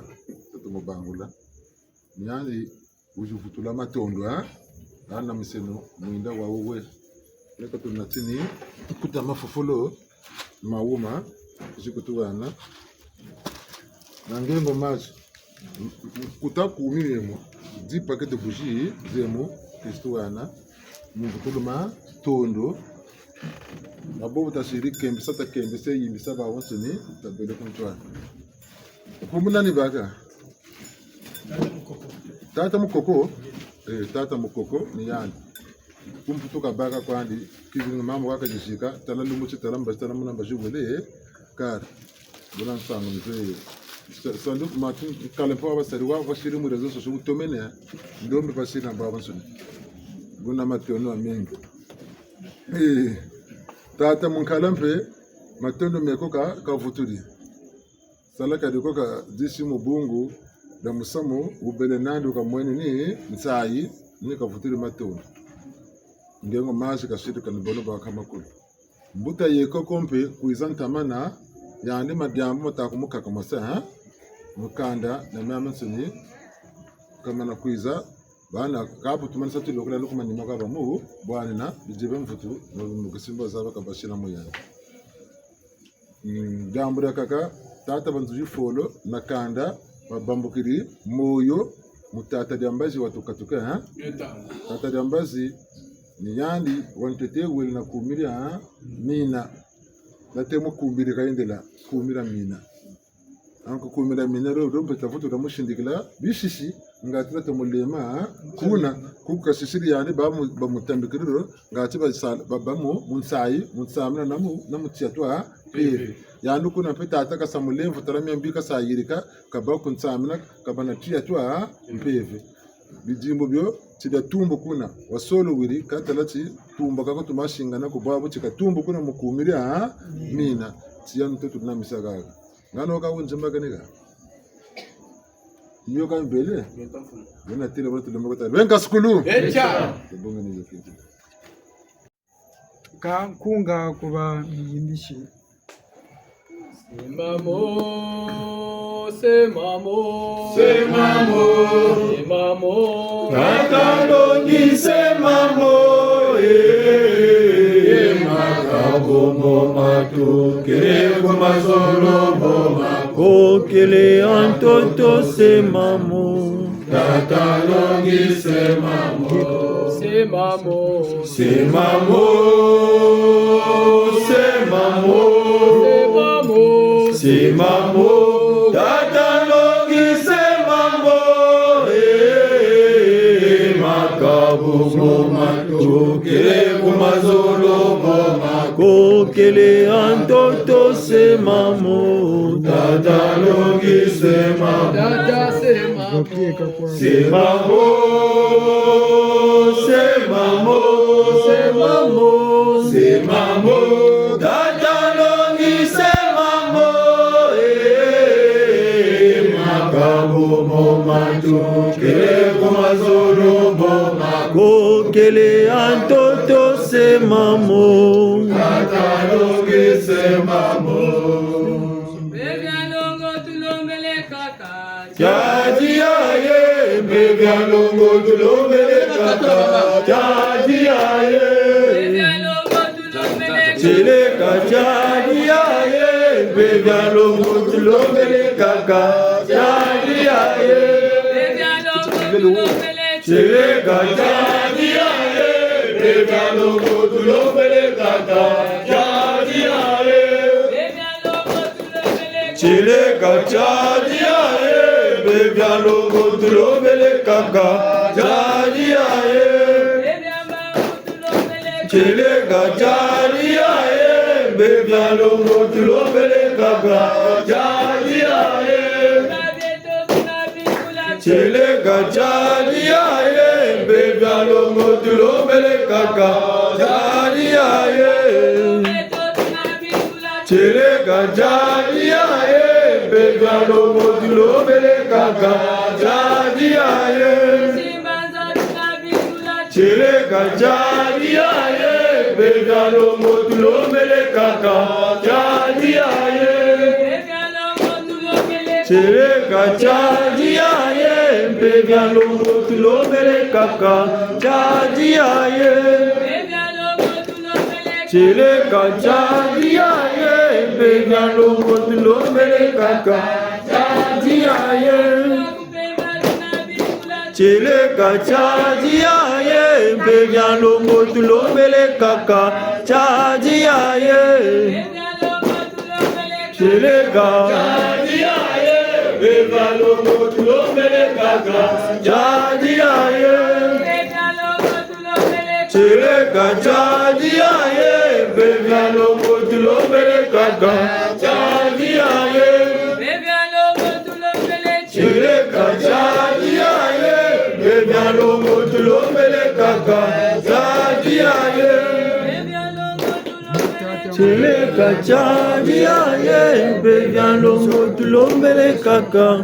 tata mubangula. Ni yandi, wizi vutula matondo, ha? Hana miseno, mwinda wa uwe. Eka tunatini, kuta mafufulu, mawuma, zikutuwana. Na ngengo mazi. M-, m-, kuta kumi memo. Dix paquets de bougies zemo, Kristu wana. Mvutulu matondo. Na bobo tasiri kembisa, takembisa, yimbisa babansoni, tabele ku ntwala. Nkumbu nani baka? Tata Mukoko. Eh, Tata Mukoko, ni yandi. Ku Mputu kabaka kwandi, kizingi mama waka zizika, tala lumbu ti, tala mbazi, tala muna mbazi wele, eh, kari. Buna nsangu nzeye. Sa-, sandu matu, kala mpe wa basari wa, basiri mu réseaux sociaux, utomene, eh. Ndombe basiri na babansoni. Buna matondo mamingi. Eh, tata munkala mpe, matondo meko ka, kavutuli. Sala kadi ko ka disi mu bungu, Dia musamu wubele nandi, wukamweni ni nsayi, ni kavutiri matondo. Ngengo mazi kasiri kani bono baka makulu. Mbuta yeko ko mpe kwiza ntamana, yandi madiambu mata kumukaka masa, ha? Mu kanda na miamiansoni, kamana kwiza, bana kabu tumanisa ti lokela luku manima ka bamu bwanina, bidibi mvutu, mu kisimba zaba kabasila mu yandi. Mm, diambu diakaka, tata Banzuzi Folo na kanda babambukiri moyo mu tata Diambazi watukatuka, ha? Tata Diambazi ni yandi wantete wele na kumira, ha? Mina. Nate mu kumira kayendela, kumira mina. Anku kumira mina ro, ro mpe tavutu tamusindikila bisisi, ngatu nate mulema, ha? Kuna, kuku kasisiri yandi, bamu-, bamutambikiri ro, ngatu basa-, ba-, bamu-, mu nsayi, mu nsamina na mu-, na mu tiya twa mpeve. Yandi kuna mpe tata kasa mulemvo, tala miambi kasa yirika, kaba ku nsamina, kaba na tiya twa mpeve. Bidimbu bio, ti dia tumbu kuna, wasolo wiri, katala ti tumba kako tumasingana ku bwabu, ti katumbu kuna mu kumira, ha? Mina, ti yandi ntoto na misakaka. Ngano ka wunzimba kanika. Nyoka mbele. Wena tila watu lomba kota. Wenka sukulu. Echa. Tubonga ni yokinti. Ka nkunga kuba miyimbisi. Semamo, semamo. Semamo. Semamo. Tata Longi semamo, eh, eh, eh, makabu mo matu, kele ku mazolo mo ma- Kokele a ntoto semamo. Tata Longi semamo. Semamo. Semamo. Semamo. Semamo. Semamo. Tata Longi semamo. Eh, makabu mo matu, kele ku mazolo mo ma- Kokele a ntoto semamo. Tata Longi semamo. Tata semamo. Semamo. Semamo. Semamo. Semamo. Tata Longi semamo. Eh, makabu mo matu, kele ku mazolo mo ma- Kokele a ntoto semamo. Tata Longi semamo. Mpeve ya longo tulombele kaka. Tiadi aye, mpeve ya longo tulombele kaka. Tiadi aye. Mpeve ya longo tulombele kaka. Tieleka tiadi aye, mpeve ya longo tulombele kaka. Tiadi aye. Mpeve ya longo tulombele Tieleka tiadi aye, mpeve ya longo tulombele kaka, tiadi aye. Tieleka tiadi aye, mpeve ya longo tulombele kaka, tiadi aye. Tieleka tiadi aye, mpeve ya longo tulombele kaka, tiadi aye. Tieleka tiadi aye, mpeve ya longo tulombele kaka, tiadi aye. Tieleka tiadi aye, mpeve ya longo tulombele kaka, tiadi aye. Tieleka tiadi aye, mpeve ya longo tulombele kaka, tiadi aye. Tieleka tiadi aye, mpeve ya longo tulombele kaka, tiadi aye. Tieleka tiadi aye, mpeve ya longo tulombele kaka, tiadi aye. Tieleka tiadi aye, mpeve ya longo tulombele kaka, tiadi aye. Tieleka tiadi aye, mpeve ya longo tulombele kaka, tiadi aye. Tieleka tiadi aye, mpeve ya longo tulombele kaka, tiadi aye. Tieleka tiadi aye, mpeve ya longo tulombele kaka, tiadi aye. Tieleka tiadi aye, mpeve ya longo tulombele kaka,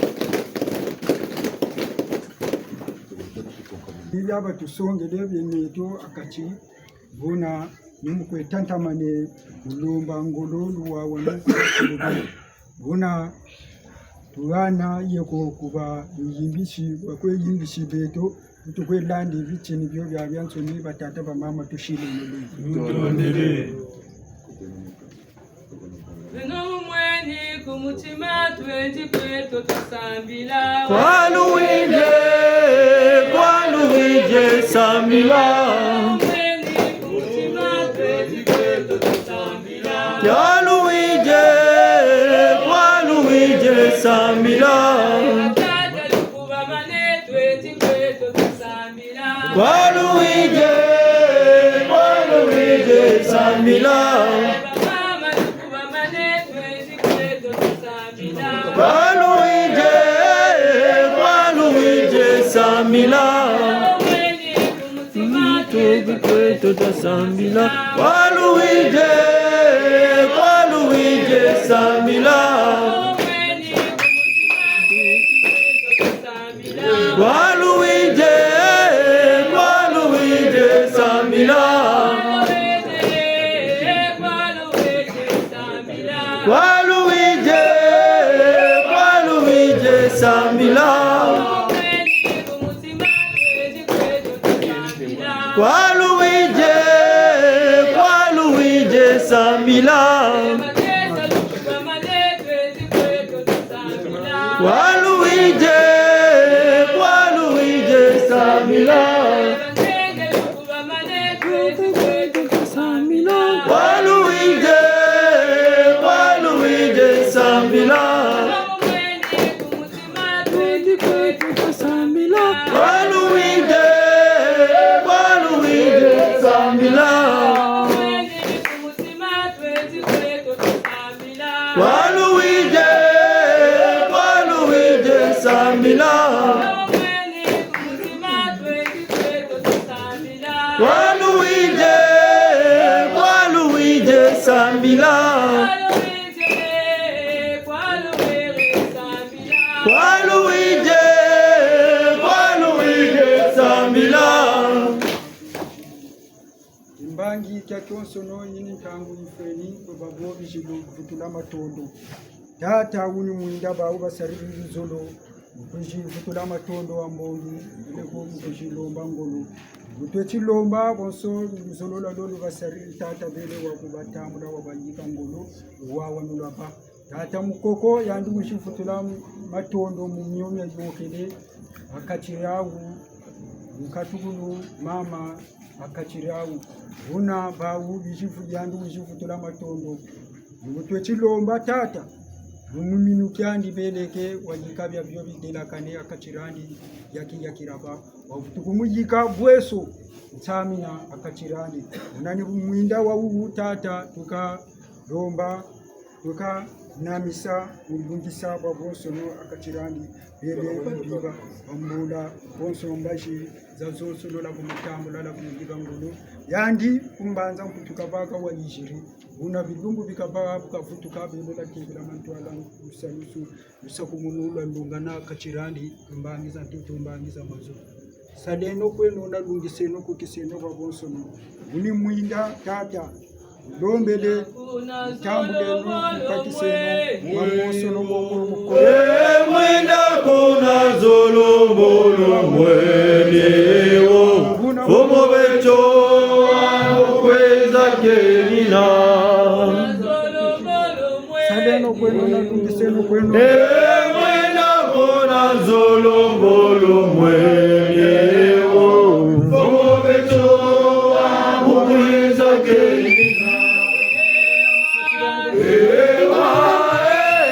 Bia batusongele bieneto akati, buna ni mu kwe tantamane kulomba ngolo luwawanu. Buna tuhana yeko ku bayimbisi, bakwe yimbisi beto, tukwe landi bitini bio biabiansoni, batata bamama, tusileno. Tutondele. Beno mweni ku mutima, tweti kweto tusambila. Kwa luwidi, kwa luwidi sambila. Beno mweni ku mutima, tweti kweto tusambila. Kwa luwidi, kwa luwidi sambila. Tata lukubamane, tweti kweto tusambila. Kwa luwidi, kwa luwidi sambila. Kwa luwidi, kwa luwidi sambila. Tweti kweto tusambila. Kwa luwidi, kwa luwidi sambila. Kwa luwidi, kwa luwidi sambila. Kwa luwidi, kwa luwidi sambila. Kwa luwidi, kwa luwidi sambila. Kwa luwidi, kwa luwidi sambila. Kwa luwidi, kwa luwidi sambila. Kwa luwidi, kwa luwidi sambila. Kwa luwidi, kwa luwidi sambila. Kwa luwidi, kwa luwidi sambila. Kwa luwidi, kwa luwidi sambila. Kimbangi kia kionsono, yi ni ntangu yifweni, kwe babo bizi luvutula matondo. Tata, wuni mwinda bawu basariri luzolo, mu kwizi vutula matondo a mbongi, peleko mu kwizi lomba ngolo. Mu tweti lomba bonso luzolo lwa lolo basariri, tata, bele wa kubatambula, wabayika ngolo, luwawanu lwabâ. Tata mukoko, yandi wizi vutula matondo mu mio mia yôkele, ha kati diawu, nkatukulu mama, ha kati diawu. Buna bawu bizi vu-, yandi wizi vutula matondo. Mu tweti lomba tata, mu minu kiandi beleke, wayika biabio bidelakane ha kati diandi, yaki, yaki laba. Wavutu kumuyika bweso, nsamina ha kati diandi. Buna ni mwinda wawu tata, tuka lomba, tuka namisa, mu lungisa bwabonsono ha kati diandi, bele biba, bambula, bonso mbazi, zazonsono la kumutambula, la kumuyika ngolo. Yandi, ku mbanza mputu kabaka wayiziri, buna bilumbu bikabâ, bu kavutuka, bele la kebela mantwala, lusalusu, lusakumunu lwalungana ha kati diandi, mbangi za ntoto, mbangi za mazo. Saleno kweno na lungiseno, kukiseno bwabonsono. Wuni mwinda tata, lombele, tambuleno, mukakiseno, bwabonsono bwoko mukolo. E mwinda kuna zolo mbolo mweni wo, mfumu beto, kweza kenina. Saleno kweno na lungiseno kweno. E mwinda kuna zolo mbolo mweni wo, mfumu beto, kweza kenina. Ewa,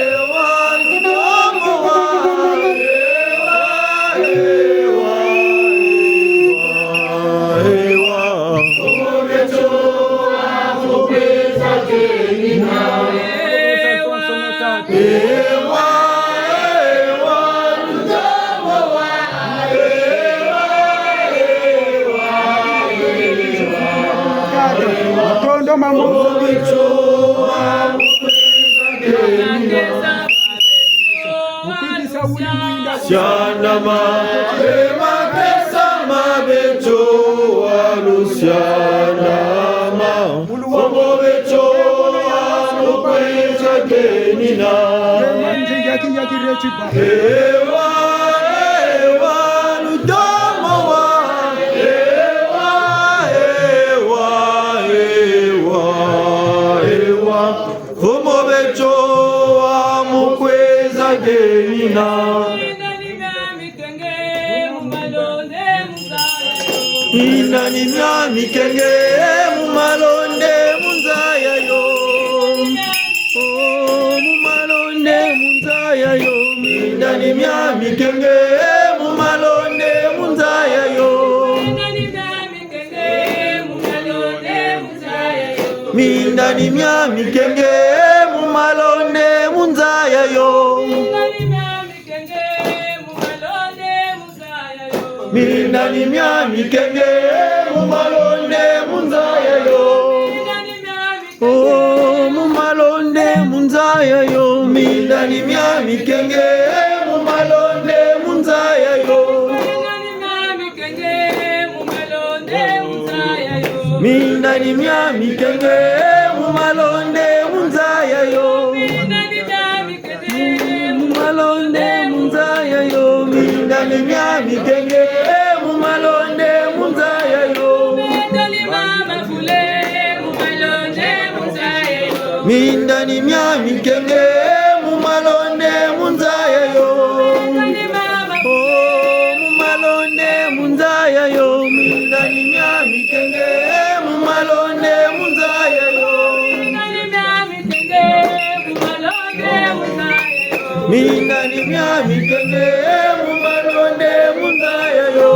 ewa, ewa, ewa, ewa. Sianama, e makesa ma beto, walu sianama. Mfumu beto wa mu kwiza kenina. Ewa, ewa, lutomo wa. Ewa, ewa, ewa, ewa. Mfumu beto wa mu kwiza kenina. Minda ni mia mikenge mu malonde mu nza yayo. Oh, mu malonde mu nza yayo. Minda ni mia mikenge mu malonde mu nza yayo. Minda ni mia mikenge mu malonde mu nza yayo. Minda ni mia mikenge mu malonde mu nza yayo. Oh, mu malonde mu nza yayo. Minda ni mia mikenge mu malonde mu nza yayo. Minda ni mia mikenge mu malonde mu nza yayo. Mu malonde mu nza yayo. Minda ni mia mikenge mu malonde mu nza yayo. Minda ni mia mikenge mu malonde mu nza yayo. Oh, mu malonde mu nza yayo. Minda ni mia mikenge mu malonde mu nza yayo. Minda ni mia mikenge mu malonde mu nza yayo.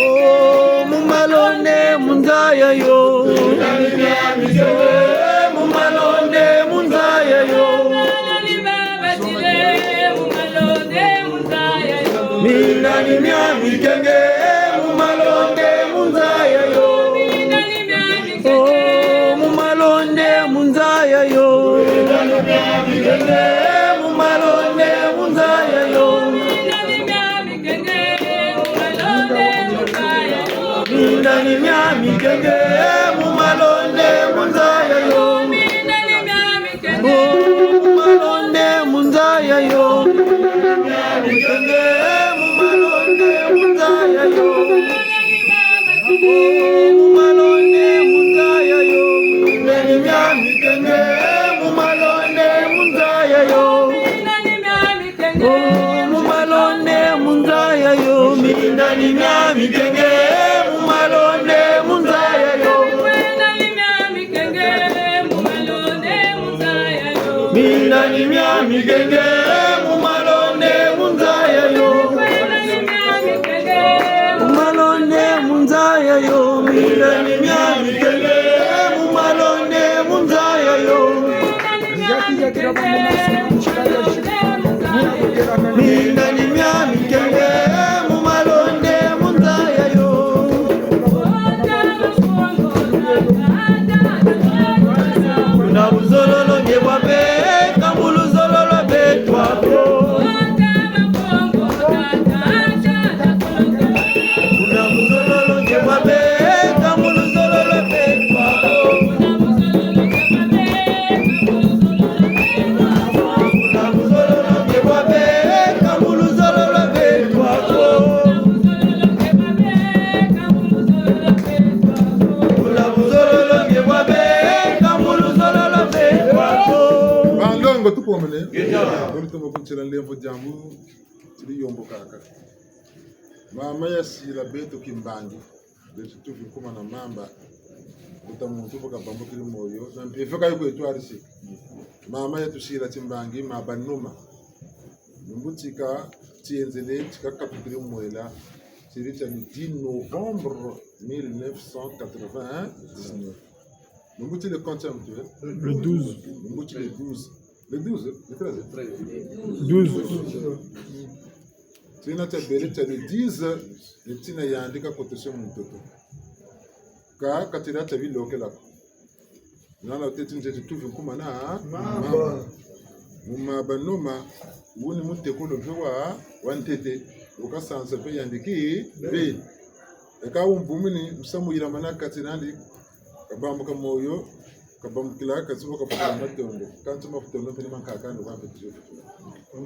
Oh, mu malonde mu nza yayo. Minda ni mia mikenge mu malonde mu nza yayo. Minda ni mia mikenge mu malonde mu nza yayo. Oh, mu malonde mu nza yayo. Minda ni mia mikenge mu malonde mu nza yayo. Minda ni mia mikenge mu malonde mu nza yayo. Oh, mu malonde mu nza yayo. Mikenge mu malonde mu nza yayo. Oh, mu malonde mu nza yayo. Minda ni mia mikenge mu malonde mu nza yayo. Oh, mu malonde mu nza yayo. Minda ni mia mikenge mu malonde mu nza yayo. Minda ni mia mikenge mu malonde mu nza yayo. Mu malonde mu nza yayo. Minda ni mia mikenge mu malonde mu nza yayo. Minda ni mia mikenge mu malonde mu nza yayo. Kuna buzololo nge bwa beka mu luzolo lwa beto ako. Kuna buzololo nge bwa beka mu luzolo lwa beto ako. Kuna buzololo nge bwa beka mu luzolo lwa beto ako. Kuna buzololo nge bwa beka mu luzolo lwa beto ako. Bandongo tukomene. Ngeta. Boni tomo kuntila nlemvo diambu, tili yombo kaka. Mama yasila beto kimbangi. Beto tuvi nkuma na mamba. Mbuta muntu bu kabambukiri moyo. Na mpeve ka yo kwe twarisi. Mama yatusila timbangi, ma banuma. Lumbu tika tienzele, tika katukiri mwela. Tiri tia le dix novembre mille neuf cent quatre-vingt-dix-neuf. Lumbu ti le quantième, tu es ? Le douze. Lumbu ti le douze. Le douze, le treize. Douze. Tina tia bele tia le dix, ni tina yandi kakotese mu ntoto. Ka, ka tila tia bilokela ko. Nala teti nzeti tuvi nkuma na mamba. Mamba. Mu ma banuma, Wu ni mutekolo mpe wa, wa ntete, wu kasansa mpe yandi ki, mpe. Eka wumvumini, musamu yilama na kati nandi, kabambuka moyo, kabambukila, kasuba kabukila matondo. Kansi matondo mpe ni mankaka ndo kwa mpe tizo.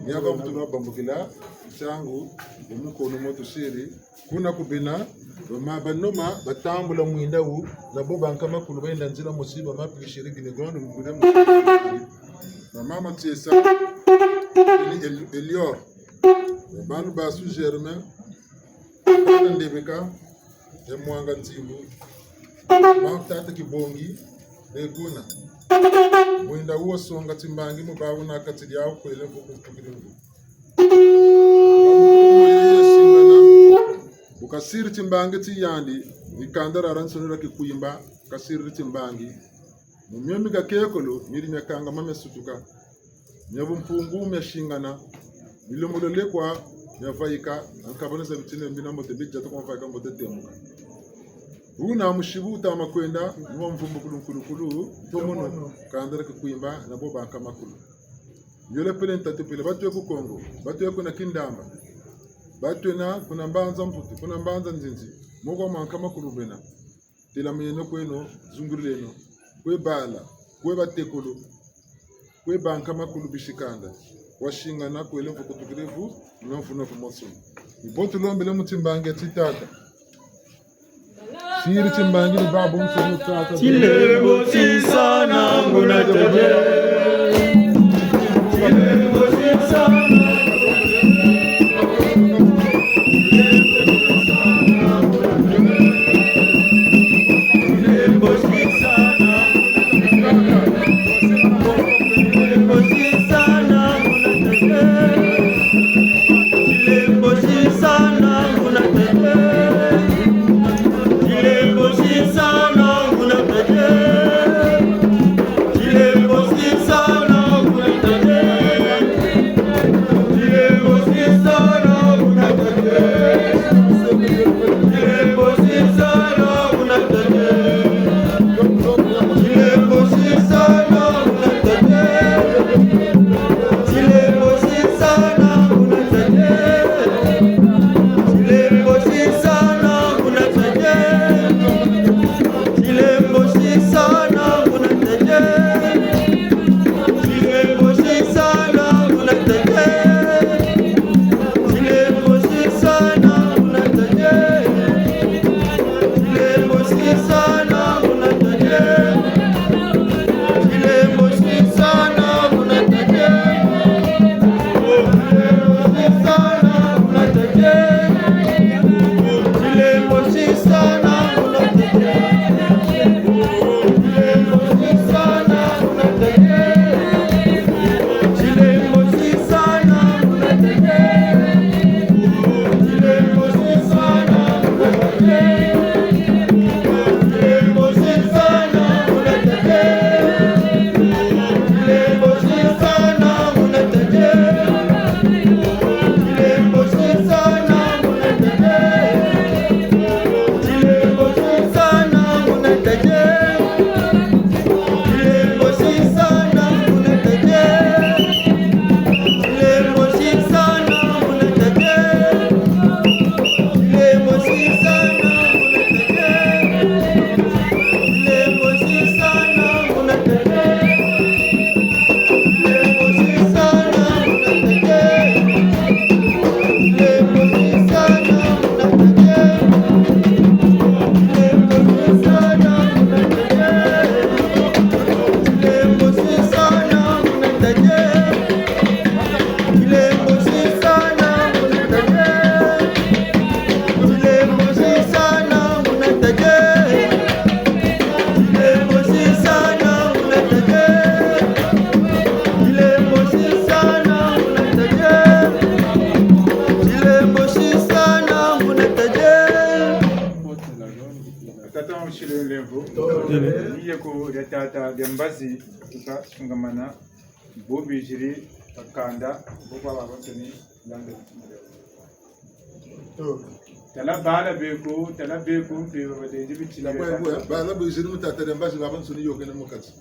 Nia kwa mutulu wabambukila, nsangu, mu mukono mo tusiri, kuna ku bena, bama banoma, batambula mwinda wu, na bo bankama kulu bayenda nzila mosi, bama pishiri gine gondo, mwinda mosi. Bama matiesa, ni El-, Elior. Bana ba Sous Germain, bana Ndebeka, ya Mwanga Nzimbu. Mama tata Kibongi, be kuna. Mwinda wu wasonga timbangi mu bawu na kati diawu kwele mvu kutukiri mvu. Bu kasiri timbangi ti yandi, ni kanda diadiansoni dia Kikwimba, kasiri timbangi. Mu mio mi kakekolo, miri miakangama miasutuka. Mia bumpungu miasingana, milomolo lekwa miavaika, ankabana za bitini mbi na mbote bidia toko mvaika mbote temuka. Buna musibu wutama kwenda, ni wa mvumbukulu nkulukulu, ntomono, kanda dia Kikwimba, na bo bankama kulu. Yole pele ntatu pele, batwe ku Kongo, batwe kuna Kindamba, batwe na kuna Mbanza Mputu, kuna Mbanza Nzinzi, mo kwa bankama kulu bena. Telameno kweno, zungululeno, kwe bala, kwe batekolo, kwe bankama kulu bisi kanda, wasingana kwele mvu kutukiri mvu, na mvu na mvu mosi. Ni bo tulombele mu timbangi ti tata. Siri timbangi ni babu msoni tata. Tilembo tisana nguna tete. Tata, nsile nlemvo. Ni yeko dia tata dia mbazi, tuka sungamana, bo biziri, kakanda, bo kwa baba teni, yande. Tala bala beko, tala beko, mpe babalenzi bitini. Bala biziri mu tata dia mbazi, babansoni yokene mu kati.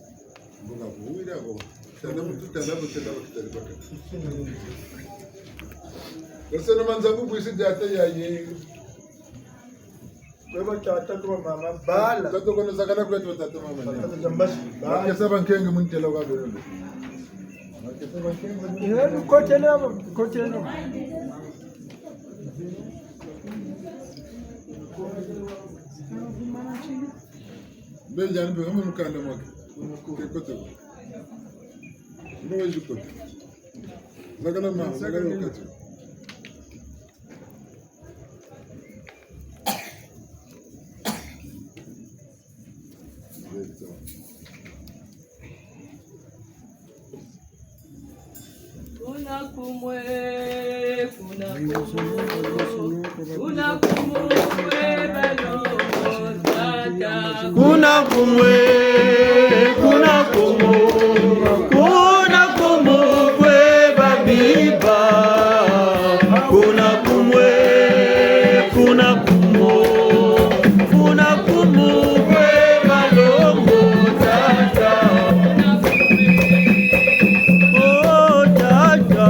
Mbuka kuwira ko. Tala mutu, tala mutu, tala mutu, tala mutu. Baseno manza bubwisi diata yayi. Kwe batata, kwe bamama, bala. Tata kono sakana kweto tata mama. Tata za mbasi. Bakesa bankenge mu ntela kwa belo. Bakesa bankenge mu ntela. Kotela, kotela. Mbe njani mpe, mbe mukanda mwake. Ke kote. Mbe wezi kote. Sakana ma, sakana wakati. Kuna kumwe, kuna kumwe, kuna kumwe, kwe balo tata. Kuna kumwe, kuna kumwe, kuna kumwe, kwe babiba. Kuna kumwe, kuna kumwe, kuna kumwe, kwe balongo tata. Oh, tata.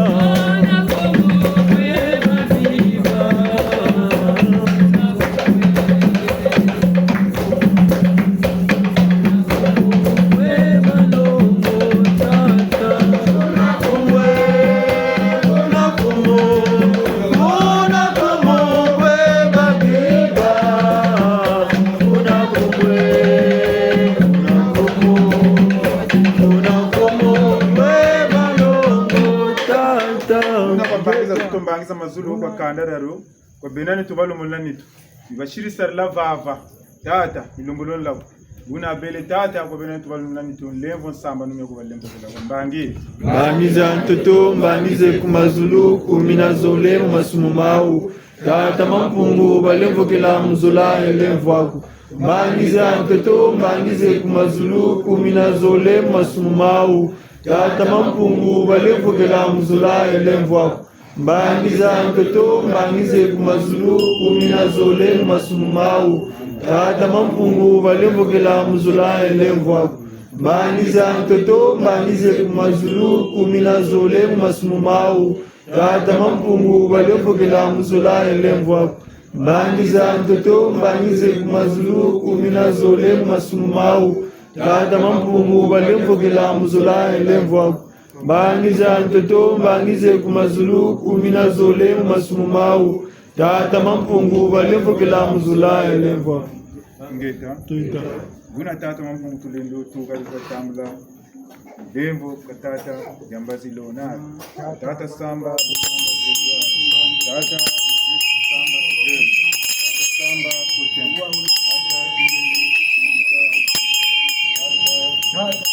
Kuna kwa mbangi za ntoto, mbangi za mazulu, kwa kanda dialu, kwa bena nitu balombola nitu. Ni basiri sarila vava. Tata, ni lombola labo. Buna bele tata, kwa bena nitu balombola nitu, nlemvo nsambanu mia ku balemvokela kwa mbangi. Mbangi za ntoto, mbangi ze ku mazulu, kumi na zole mu masumu mawu. Tata Mampungu, balemvokela mu zola ye nlemvo aku. Mbangi za ntoto, mbangi ze ku mazulu, kumi na zole mu masumu mawu. Tata Mampungu, balemvokela mu zola ye nlemvo aku. Mbangi za ntoto, mbangi ze ku mazulu, kumi na zole mu masumu mawu. Tata Mampungu, balemvokela mu zola ye nlemvo aku. Mbangi za ntoto, mbangi ze ku mazulu, kumi na zole mu masumu mawu. Tata Mampungu, balemvokela mu zola ye nlemvo aku. Mbangi za ntoto, mbangi ze ku mazulu, kumi na zole mu masumu mawu. Tata Mampungu, balemvokela mu zola ye nlemvo aku. Mbangi za ntoto, mbangi ze ku mazulu, kumi na zole mu masumu mawu. Tata Mampungu, balemvokela mu zola ye nlemvo aku. Ingeta. Tuita. Buna Tata Mampungu tulendo tuka lisa tambula. Nlemvo kwa tata Diambazi Leonard, tata Samba, Samba Grégoire, tata Samba Fidèle, tata Samba Cotin, tata Kimini, tata,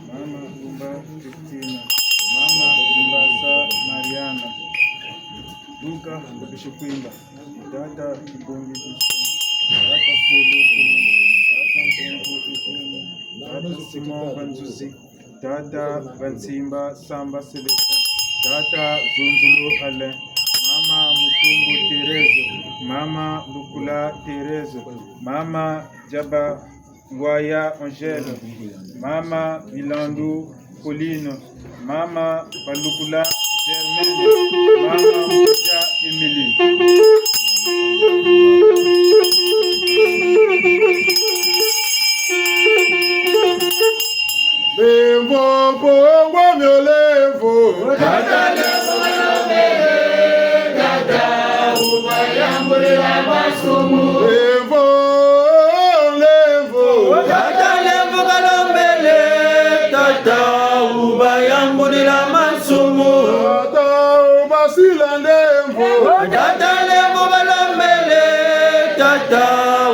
mama Lumba Christina, mama Lumbasa Mariana, Luka Mbushi Kwimba, tata Kibongi Justin, tata Fulu Kumi, tata Mpungu Eugène, tata Simon Banzuzi, tata Bansimba Samba Célestin, tata Zunzulu Alain, mama Mutumbu Thérèse, mama Lukula Thérèse, mama Diaba Ngwaya Angèle, mama Milandu Pauline, mama Balukula Germaine, mama Mudia Émilie. Nlemvo, Kongo mio nlemvo. Tata nlemvo, tata ubayambulila masumu. Nlemvo, nlemvo. Tata nlemvo kalombele, tata ubayambulila masumu. Tata ubasila nlemvo. Tata nlemvo balombele, tata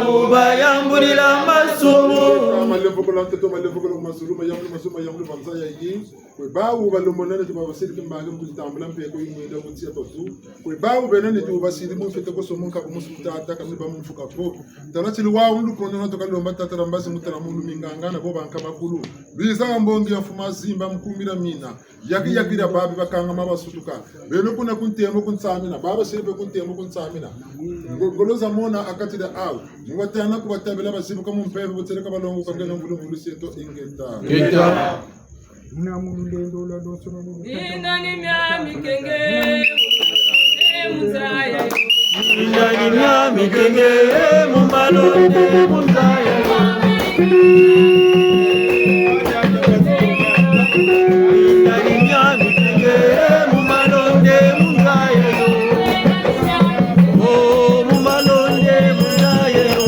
ubayambulila masumu. Malemvokolo ntoto, malemvokolo mazulu, mayambulu mazulu, mayambulu banza yayi. Kwe bawu balombola neti babasiri kimbangi mu kuzitambula mpeko yi mwinda mu nsi ya tatu. Kwe bawu bena neti basiri mu mfete ko somo nkaku musu tata kami ba mu mfuka ko. Tala tili wawu ndukondo na toka lomba tata la mbazi mutala mulu minganga na bo banka makulu. Biza ha mbongi ya mfumu Zimba mu kumbila mina. Yaki yaki dia babi bakangama basutuka. Beno kuna ku ntemo ku nsamina. Baba siri pe ku ntemo ku nsamina. Ngo-, ngolo za mona ha kati dia awu. Mu batana ku batabela bazibuka mu mpeve buteleka balongo ka ngeno mbulu mbulu sieto ingeta. Ingeta. Muna mu lulendo lwa lonso na lulu. Inani mia mikenge, mu nza ya yo. Inani mia mikenge, mu malonde, mu nza ya yo. Inani mia mikenge, mu malonde, mu nza ya yo. Oh, mu malonde, mu nza ya yo.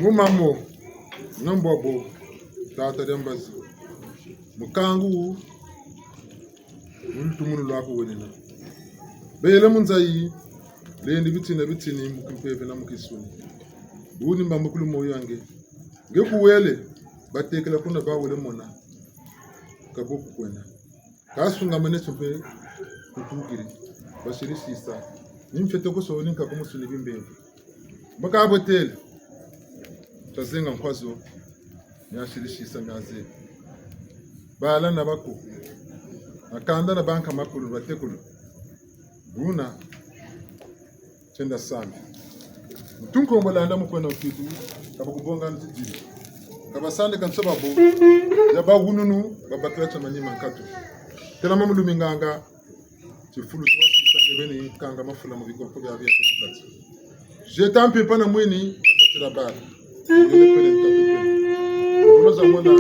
Nguma mo, na mbwabo, tata dia mbazi. Mukangu, mu lutumunu lwaku wenena. Bele mu nza yi, lendi bitini bitini mu kimpeve na mu kinsuni. Buni mbambukulu moyo yange. Nge kuwele, batekela kuna bawele mona. Ka bo kukwenda. Kasungamane tio mpe kutukiri. Basiri sisa. Ni mfete ko so ni nkaku musuni bimbembe. Mbo kabwetele. Tazenga nkwazo. Miasiri sisa miaze. Bala na bako. Bakanda na banka makulu batekulu. Buna. Tienda sami. Tunkombo landa mu kwenda nkitu, ka bakubonga nziziri. Ka basandika nsobabo, ya bahununu, babakila tia manima nkatu. Telama mulumi nganga, tifulu tiwa sisa nge beni kanga mafula mu bikonko bia bia mu kati. Jeta mpimpa na mwini, akatila bala. Ngele pele ntatu pele. Ngolo za mwana,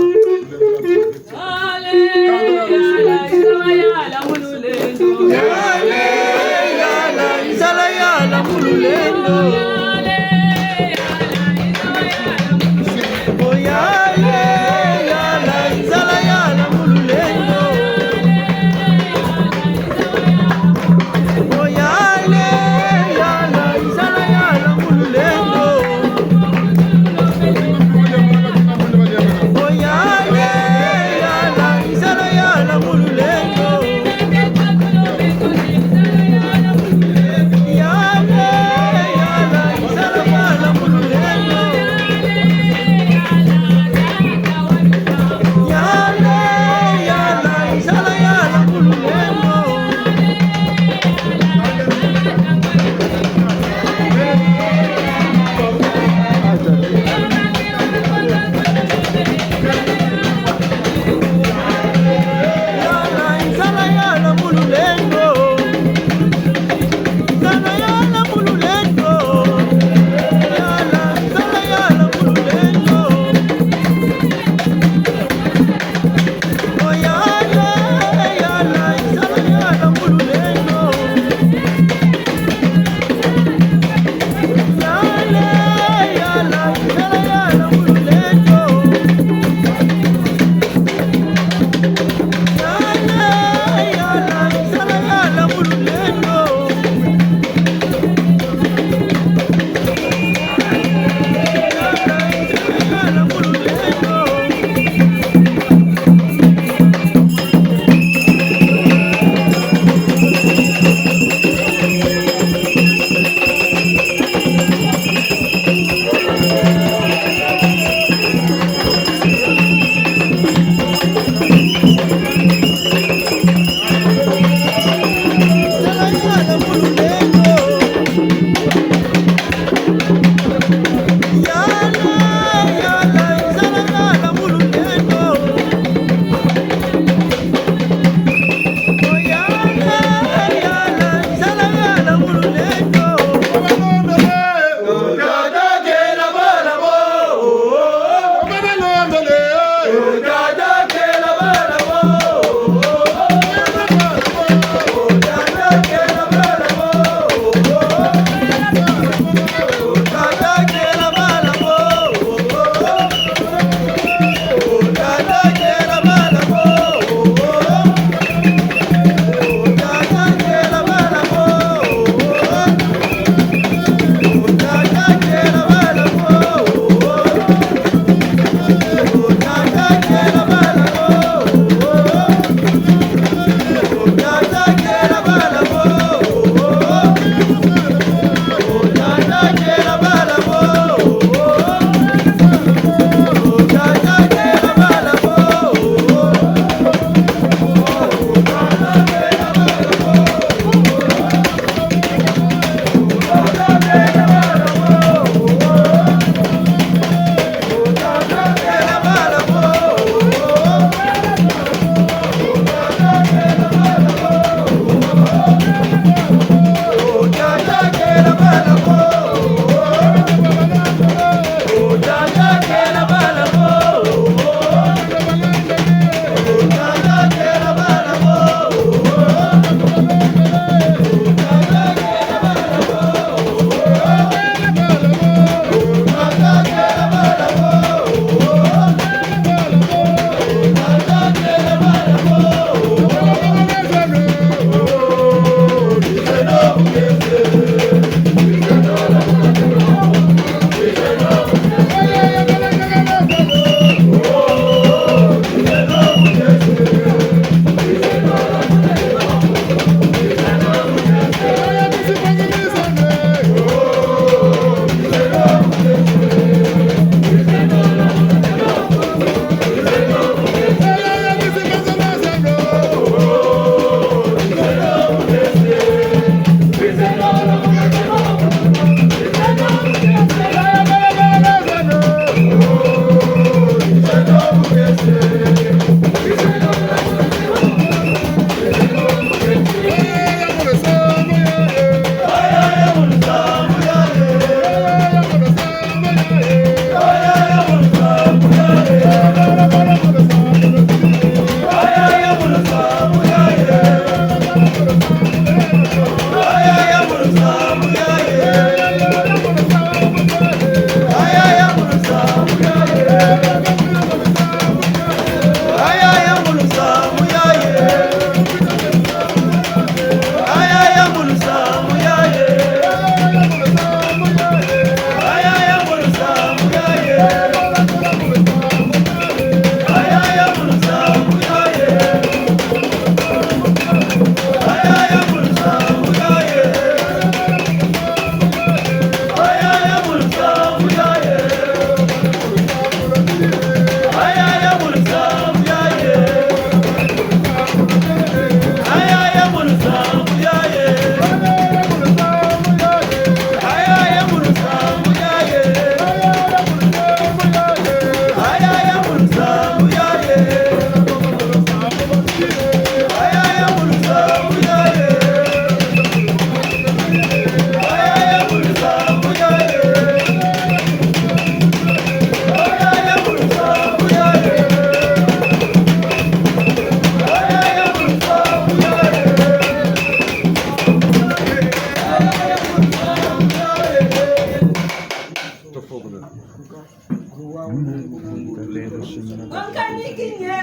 Bankanikinye,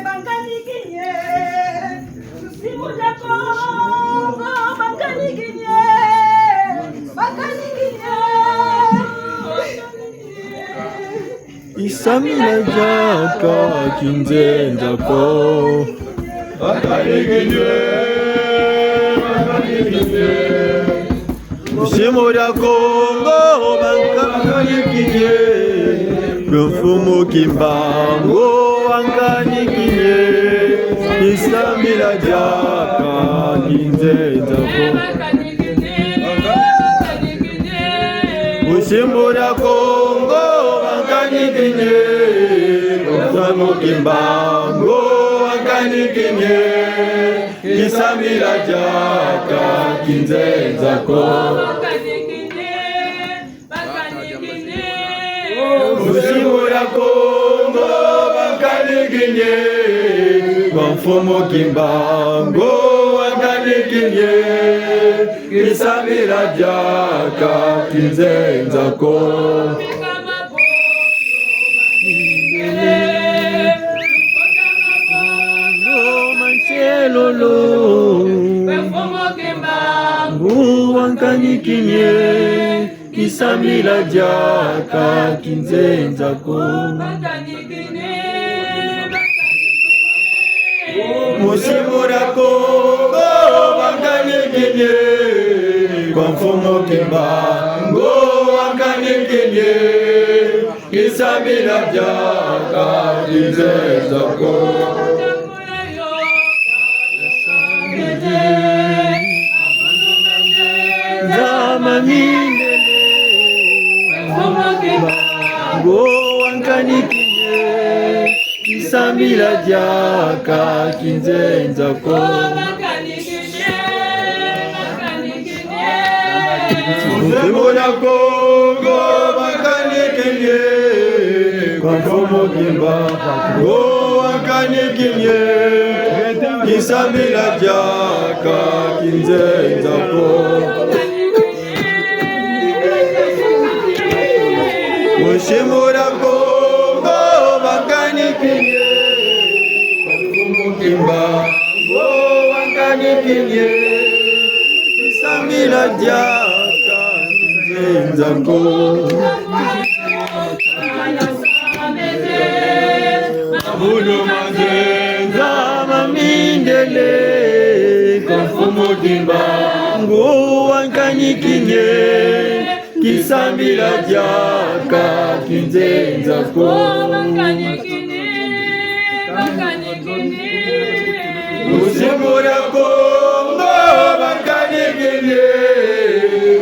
bankanikinye, lusimu dia Kongo, bankanikinye, bankanikinye. Isambila diaka kinzenza ko. Bankanikinye, bankanikinye. Lusimu dia Kongo, bankanikinye. Mfumu Kimbangu, bankanikinye. Isambila diaka kinzenza ko. Lusimu dia Kongo, bankanikinye. Mfumu Kimbangu, bankanikinye. Isambila diaka kinzenza ko. Lusimu dia Kongo, bankanikinye. Kwa Mfumu Kimbangu, bankanikinye. Isambila diaka kinzenza ko. Manselolo, Mfumu Kimbangu, bankanikinye. Isambila diaka kinzenza ko. Lusimu dia Kongo, bankanikinye. Kwa Mfumu Kimbangu, bankanikinye. Isambila diaka kinzenza ko. Nzama mindele. Ngo wankanikinye. Isambila diaka kinzenza ko. Lusimu dia Kongo, bankanikinye. Kwa Mfumu Kimbangu, bankanikinye. Isambila diaka kinzenza ko. Lusimu dia Kongo, bankanikinye. Mfumu Kimbangu, bankanikinye. Isambila diaka kinzenza ko. Mabulu ma nzenza ma mindele, kwa Mfumu Kimbangu, ngo wankanikinye. Isambila diaka kinzenza ko. Lusimu dia Kongo, bankanikinye.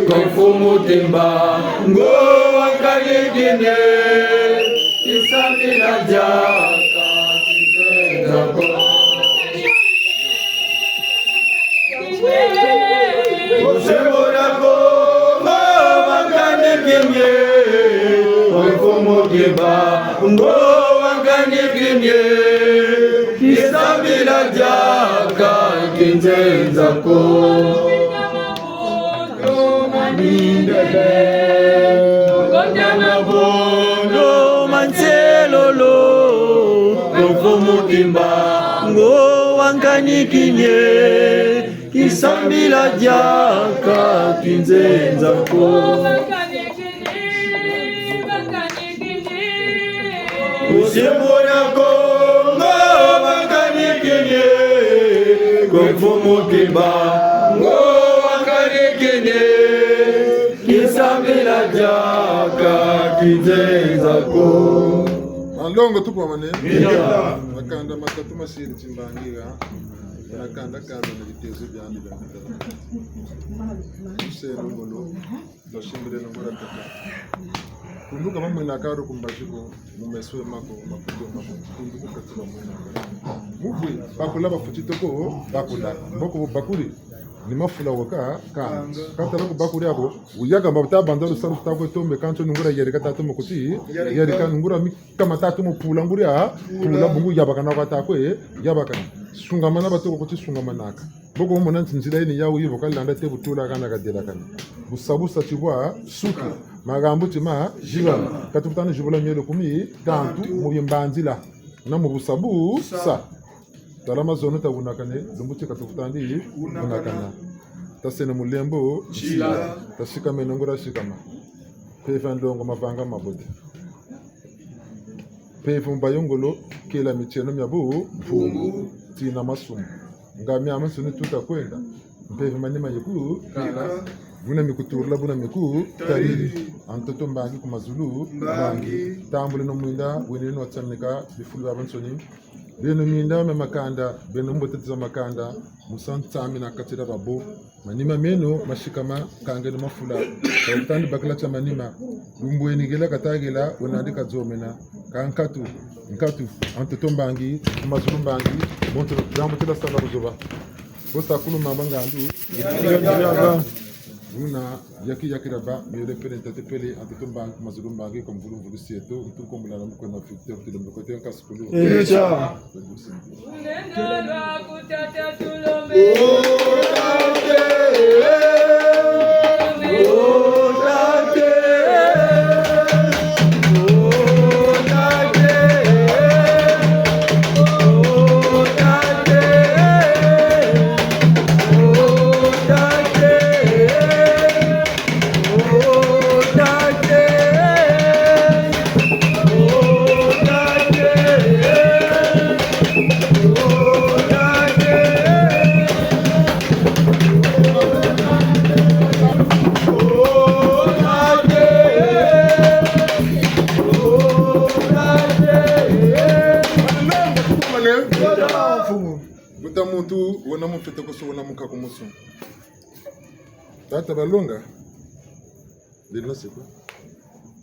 Kwa Mfumu Kimbangu, bankanikinye. Isambila diaka kinzenza ko. Lusimu dia Kongo, bankanikinye. Mfumu Kimbangu, bankanikinye. Isambila diaka kinzenza ko. Mindele. Kota mabondo ma nselolo. Mfumu Kimbangu, wankanikinye. Isambila diaka kinzenza ko. Lusimu dia Kongo, bankanikinye. Kwa Mfumu Kimbangu, wankanikinye. Isambila diaka kinzenza ko. Banlongo, tukwamane. Makanda matatu masiri timbangi ha. Makanda kanda na bitezo biandi bia mitala. Tuseno ngolo. Basimbireno nguria tata. Kunduka mamwena karo ku mbazi ko, mu meso mako, makutu mako, kunduka kati mamwena. Muvwe, bakula bafuti toko, bakula. Mboko bo bakuri, ni mafula waka, ka. Kata lako bakuri ako, wuyaka mba ta banza lusalu ta kwe tombe kanso ni nguria yeri kata tomo kuti, yeri ka ni nguria mi kama ta tomo pula nguria, pula bungu yabakana kwa ta kwe, yabakana. Sungamana batoko kuti sungamanaka. Mboko mona nti nzila yeni yawu yivo kalanda te bu tulakana kadelakana. Busa busa ti bwa suki. Magambu ti ma zibama. Ka tufweti zibula mielo kumi, tantu mu bimbanzila. Na mu busa busa. Tala mazono tavunakane, lumbu ti ka tufweti vunakana. Taseno mulembo, nzila. Tasikameno ngolo sikama. Mpeve ya nlongo mavanga mabote. Mpeve mu bayongolo, kela mitieno mia bu, mpungu, tina masumu. Nga miamiansoni tuta kwenda. Mpeve manima yiku, kala. Buna mikuturila, buna mikutariri. A ntoto mbangi ku mazulu, mbangi. Tambuleno mwinda, weneno watsamika, bifulu biabiansoni. Beno minda mia makanda, beno mbote za makanda, musa nsamina kati dia babo. Manima meno masikama, kangeno mafula. Ka wutandi bakila tia manima. Lumbu eni gela kata gela, wena ndi kazomena. Ka nkatu, nkatu, a ntoto mbangi, ku mazulu mbangi, bonso diambu ti dasala buzoba. Bosa kulu mamba ngandu. Buna yaki yaki raba, miole pele, ntete pele, a ntoto mbangi, ku mazulu mbangi, kwa mvulu mvulu sieto, ntu nkombulana mukwe na fite, fite mukwe te nkasukulu. Echa. Mbuta muntu, wena mu mfete kusu, wena mu nkaku musu. Tata balonga. Ndilo siku.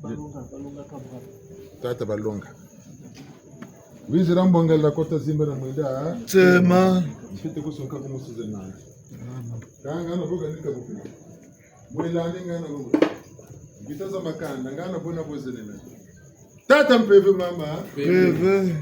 Balonga, balonga kabwa. Tata balonga. Wizira mbongela kota zimba na mwinda. Tsema. Mfete kusu nkaku musu ze nandi. Kanga na boga nika bukina. Mwela ni ngana boga. Vita za makanda, ngana bona bozenena. Tata mpeve mama. Mpeve.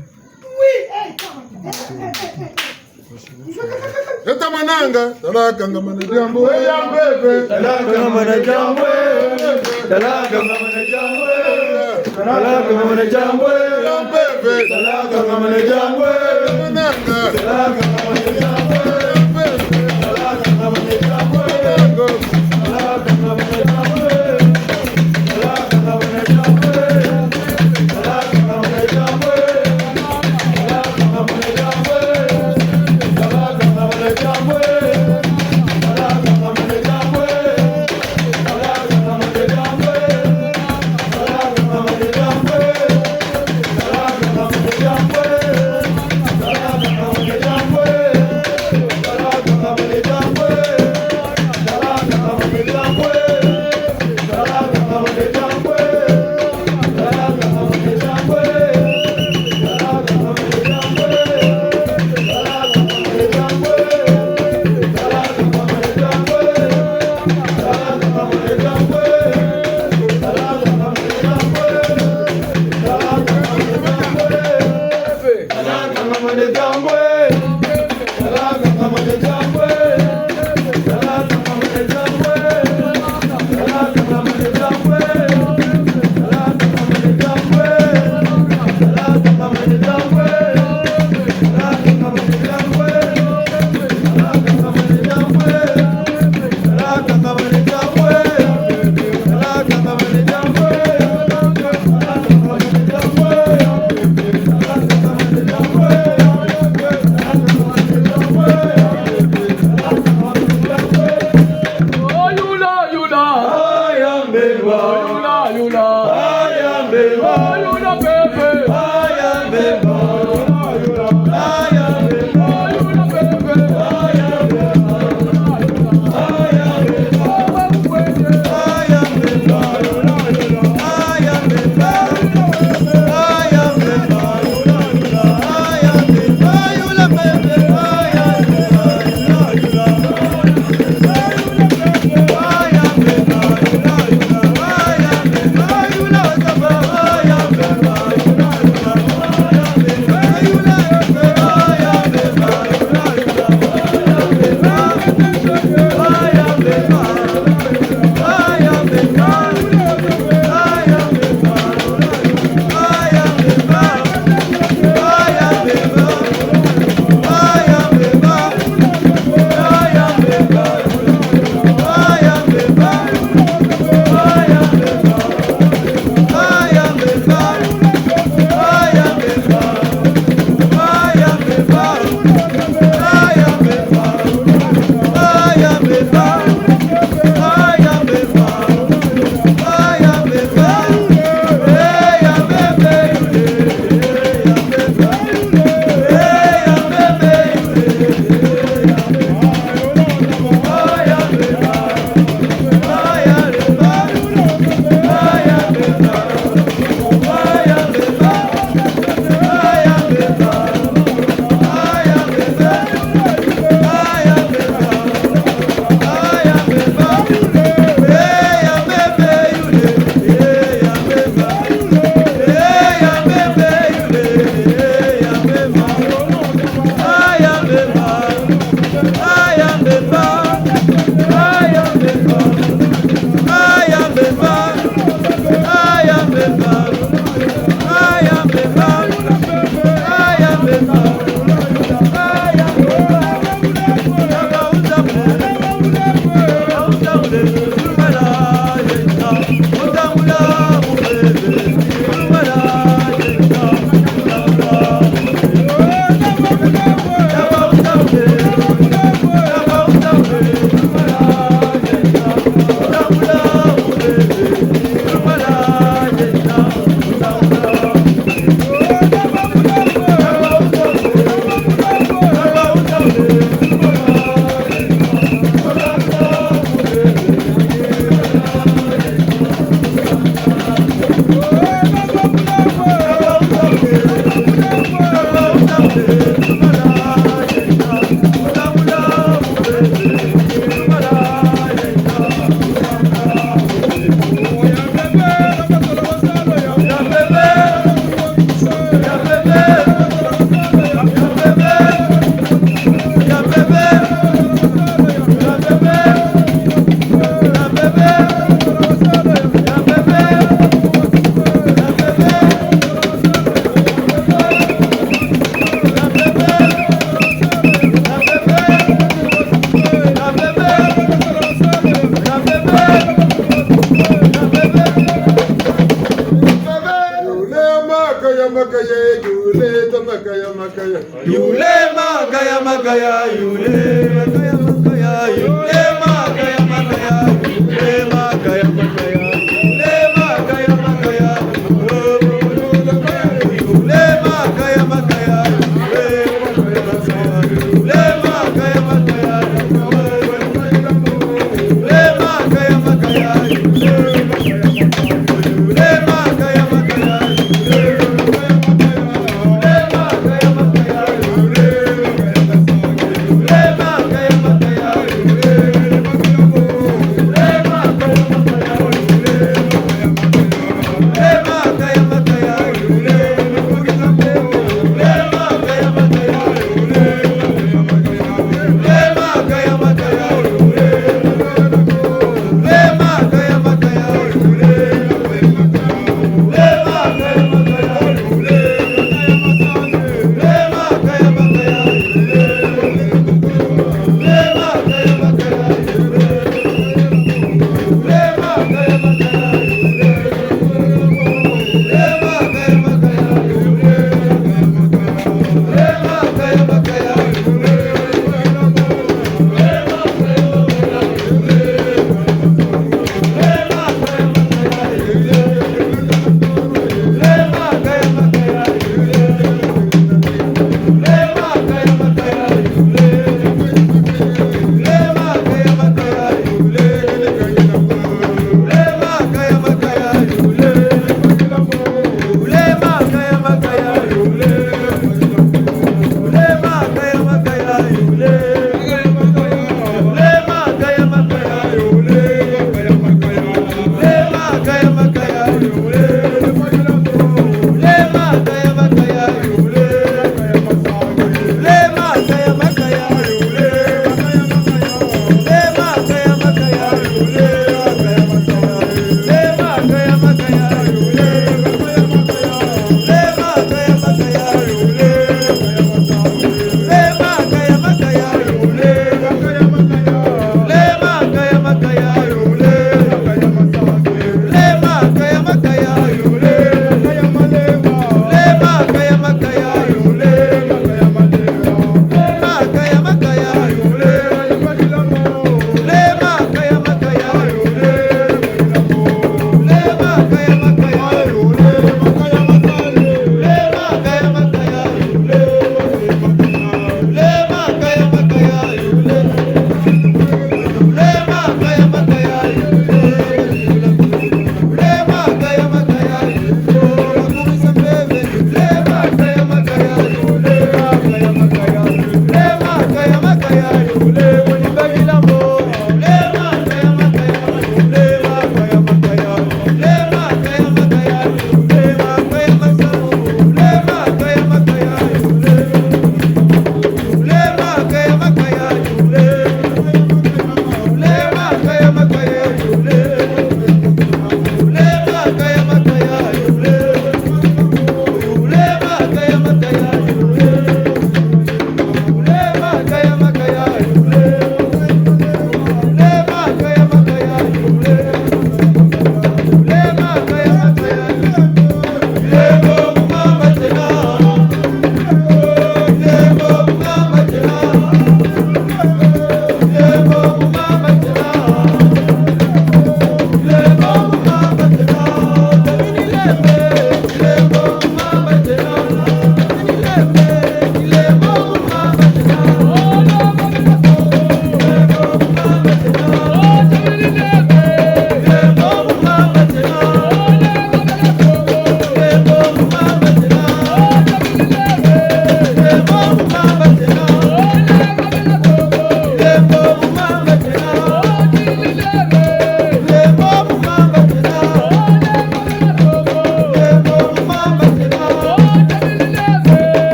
Eta mananga, tala kanga mana diambu, eh, ya mpeve. Tala kanga mana diambu, eh. Tala kanga mana diambu, eh. Tala kanga mana diambu, eh. Ya mpeve. Tala kanga mana diambu, eh. Mananga. Tala kanga mana diambu, eh. Ya mpeve. Tala kanga mana diambu, eh. Mananga. Yule makaya makaya, yule ta makaya makaya. Yule makaya makaya, yule makaya makaya, yule makaya makaya, yule makaya makaya, yule makaya makaya.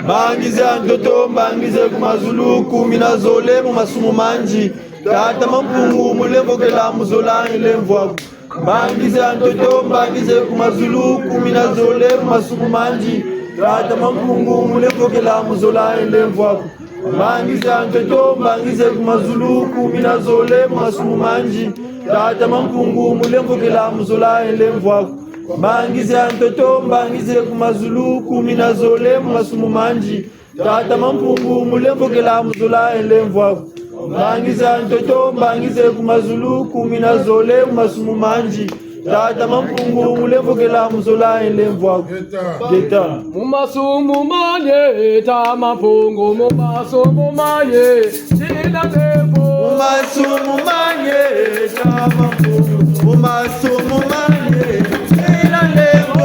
Mbangi ze ntoto, mbangi ze ku mazulu, kumi na zole mu masumu mandi. Tata Mampungu, mu lemvokela, mu zola, e lemvwaku. Mbangi ze ntoto, mbangi ze ku mazulu, kumi na zole mu masumu mandi. Tata Mampungu, mu lemvokela, mu zola, e lemvwaku. Mbangi ze ntoto, mbangi ze ku mazulu, kumi na zole mu masumu mandi. Tata Mampungu, mu lemvokela, mu zola, e lemvwaku. Mbangi ze ntoto, mbangi ze ku mazulu, kumi na zole mu masumu mandi. Tata Mampungu, mu lemvokela, mu zola, e lemvwaku. Mbangi ze ntoto, mbangi ze ku mazulu, kumi na zole mu masumu mandi. Tata Mampungu, mu lemvokela, mu zola, e lemvwaku. Ngeta. Mu masumu mandi, Tata Mampungu, mu masumu mandi. Mu masumu mandi, Tata Mampungu. Mu masumu mandi, sila lemvo.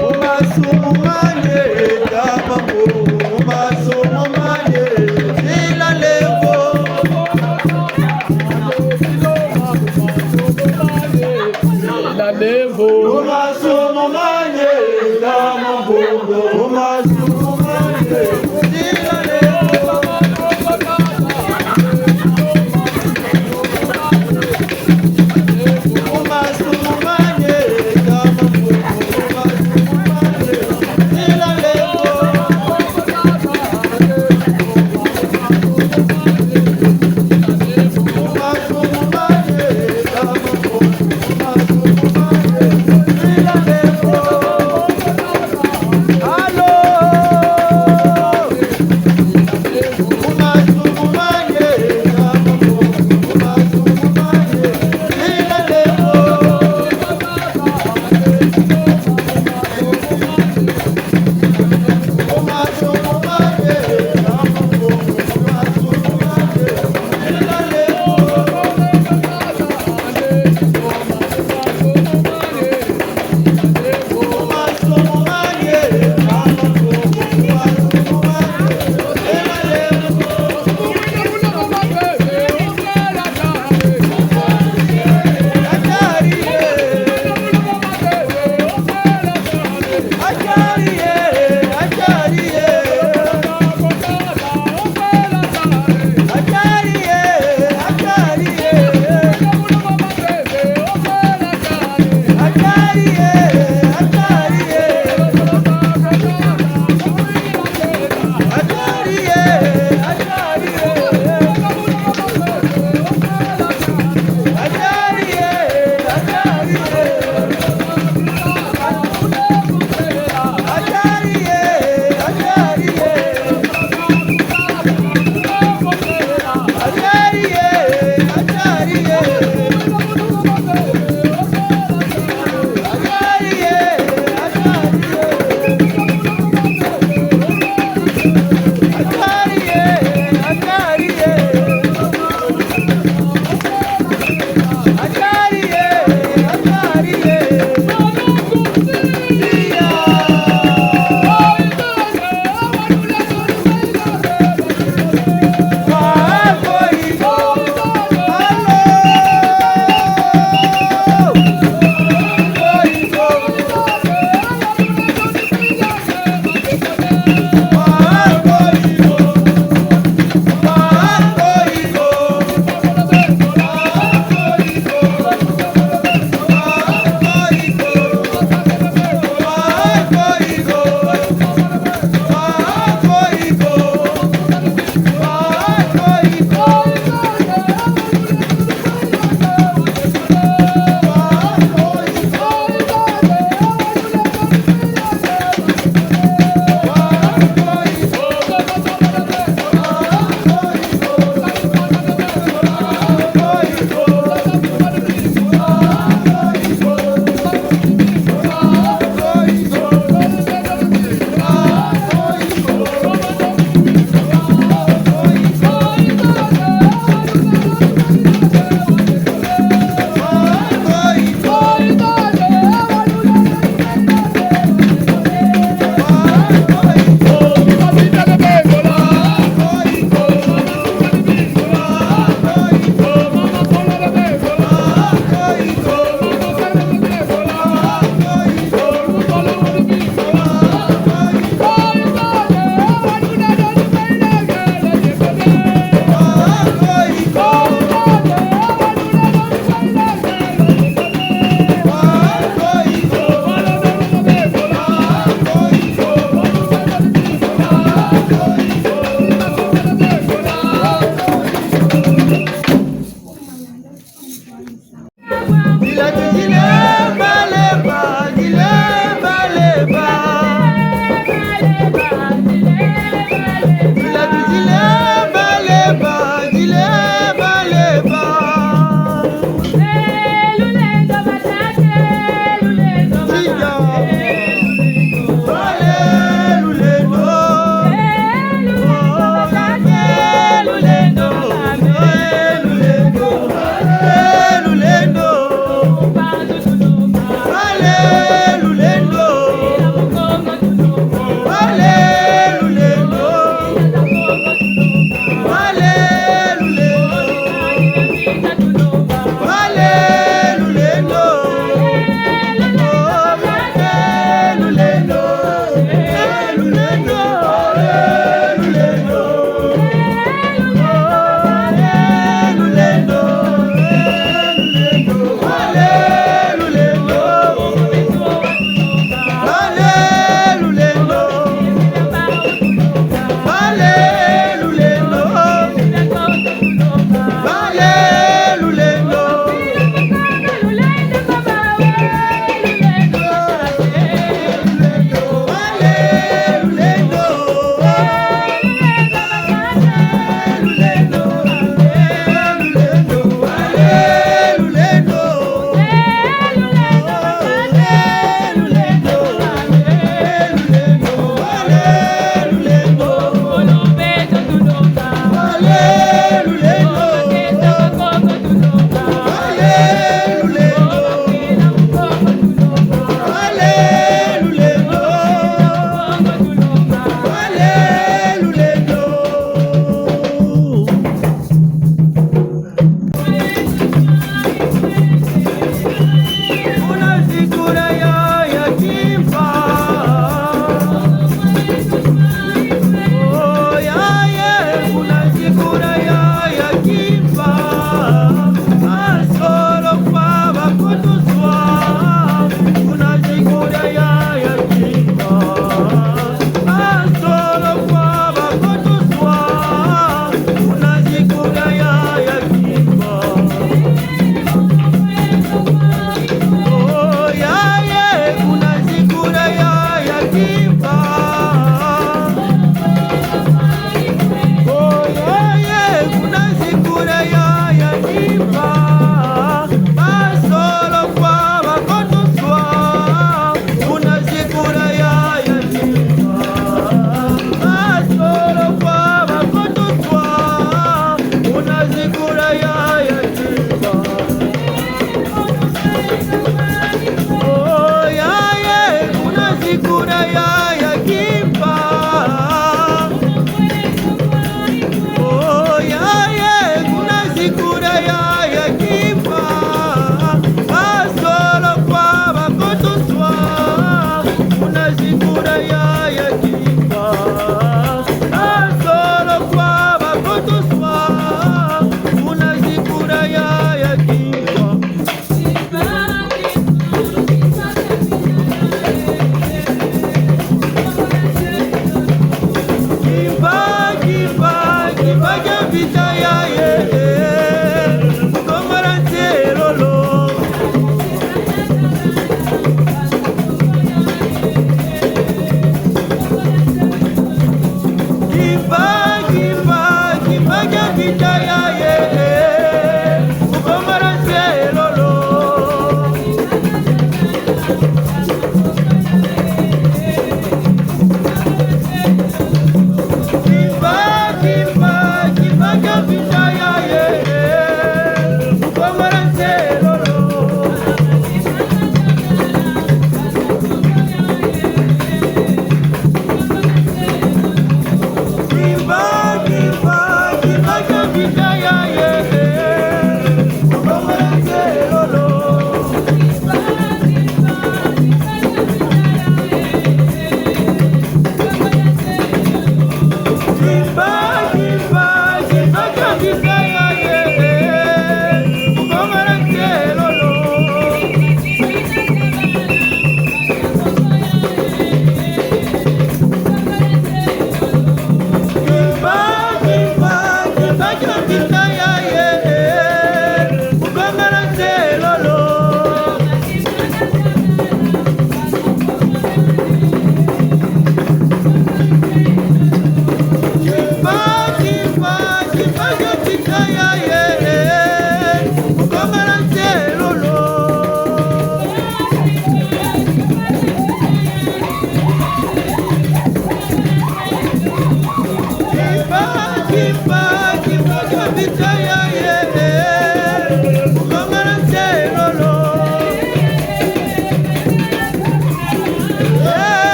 Mu masumu mandi, Tata Mampungu. Mu masumu mandi, sila lemvo. Sila lemvo. Mu masumu mandi, Tata Mampungu. Mu masumu mandi, sila lemvo.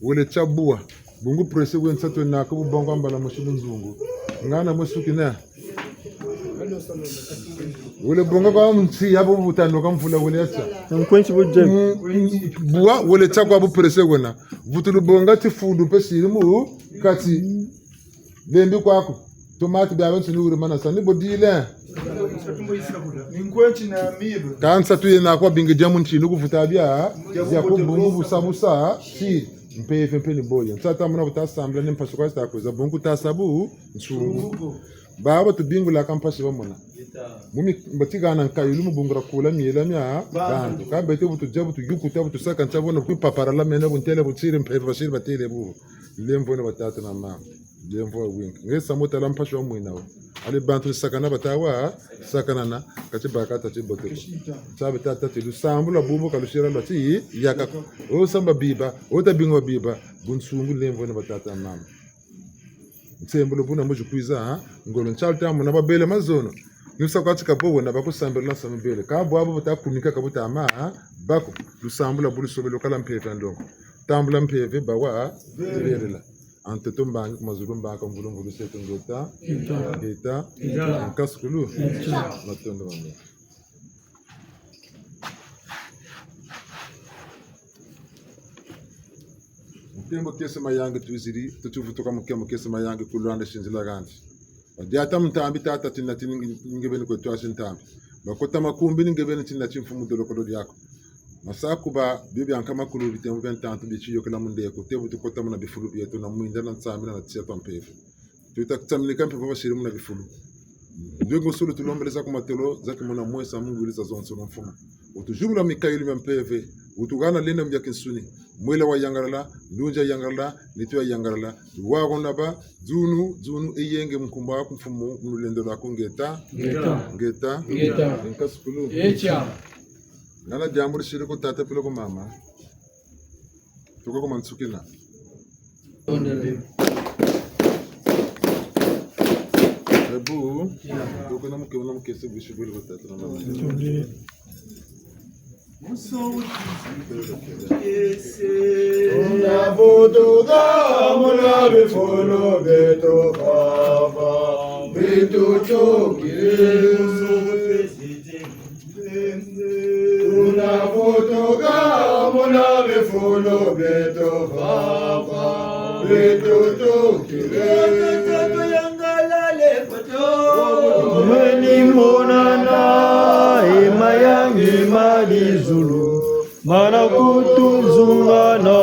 Wele tia bwa, bungu presse we nsatu naku bu bonga mbala mosi bunzungu. Ngana mosi kina. Wele bonga kwa ntia bu butanu ka mvula wele tia. Nkwensi bu je. Mm, mm, bwa wele tia kwa bu presse wena. Vutulu bonga ti fundu mpe siri mu kati. Lembi kwaku. Tomate biabiansoni wuri mana sa ni bo dile. Ni nkwensi na mibe. Ka nsatu yena kwa bingi dia mu ntinu ku vuta bia. Bia ku bungu busa busa. Si. Mpeve mpe ni bo ye. Nsatu muna bu ta sambila ni mpasi kwa zi ta kwiza bungu ta sa bunsungu. Baba tubingula ka mpasi bamona. Mu mi, mbatikana nkayulu mu bungu dia kula miela mia bantu. Ka beto bu tudia, bu tuyukuta, bu tusaka ntia bona, bu kupaparala mena, bu ntele, bu nsiri mpeve, basiri batele bu. Lemvo na batata na mama. Lemvo wingi. Nge samu tala mpasi wa mwina wo. Ale bantu sakana bata wa sakanana, ka ti baka ta ti bote ko. Ntia bata ta ti lusambulu lwa bubu ka lusira lwa ti yaka ko. O samba biba, o ta binga biba, bunsungu lemvo na batata na mama. Nsembolo buna mu zi kwiza, ha? Ngolo ntialu ta mona babele mazono. Ni sa kwa ti ka bo wena ba ku sambila sa mabele. Ka bwabu bata kunika ka bu ta ma, ha? Bako, lusambulu lwa bu lusobele lukala mpeve ya ndongo. Tambula mpeve, bawa, ha? Belela. Ha ntoto mbangi, ku mazulu mbangi, mvulu mvulu seto ngeta. Ngeta. Ngeta. Nkasukulu. Ngeta. Matondo mama. Nkembo kiese mayangi twiziri, tuti vutuka mu nkembo kiese mayangi ku Luanda sinzila handi. Badiata mu ntambi tata tina tini nge beni kwe twasi ntambi. Bakota makumbi ni nge beni tina ti mfumu dolokolo diaku. Masaku ba bio bia nkama kulu bitembo bia ntantu bitiyokela mu ndeko, te bu tukota muna bifulu bieto na mwinda na nsambila na tiya twa mpeve. Tuta kutsaminaka mpe baba siri muna bifulu. Ndwengo sulu tulombele za ku matolo, za kimona mwesa mu ngwili zazonsono mfumu. Wutuzibula mikayulu mia mpeve, wutuhana lenda mu bia kinsuni. Mwela wa yangalala, ndunzi ya yangalala, nitu ya yangalala. Wahona ba, dzunu, dzunu, e yenge mu nkumbu aku mfumu, mu lulendo lwaku ngeta. Ngeta. Ngeta. Ngeta. Nkasukulu. Etia. Ngana diambu disiri ku tata pila ku mama. Tuka ku mansukina. Tondele. Bo, toko na muke, na muke se bisu bwele batata na mama. Tuna vutuka muna bifulu bieto, Baba, bitutukiri. Tuna vutuka muna bifulu bieto, Baba, bitutukiri. Mweni monana, e mayangi ma dizulu, mana kutuzungana.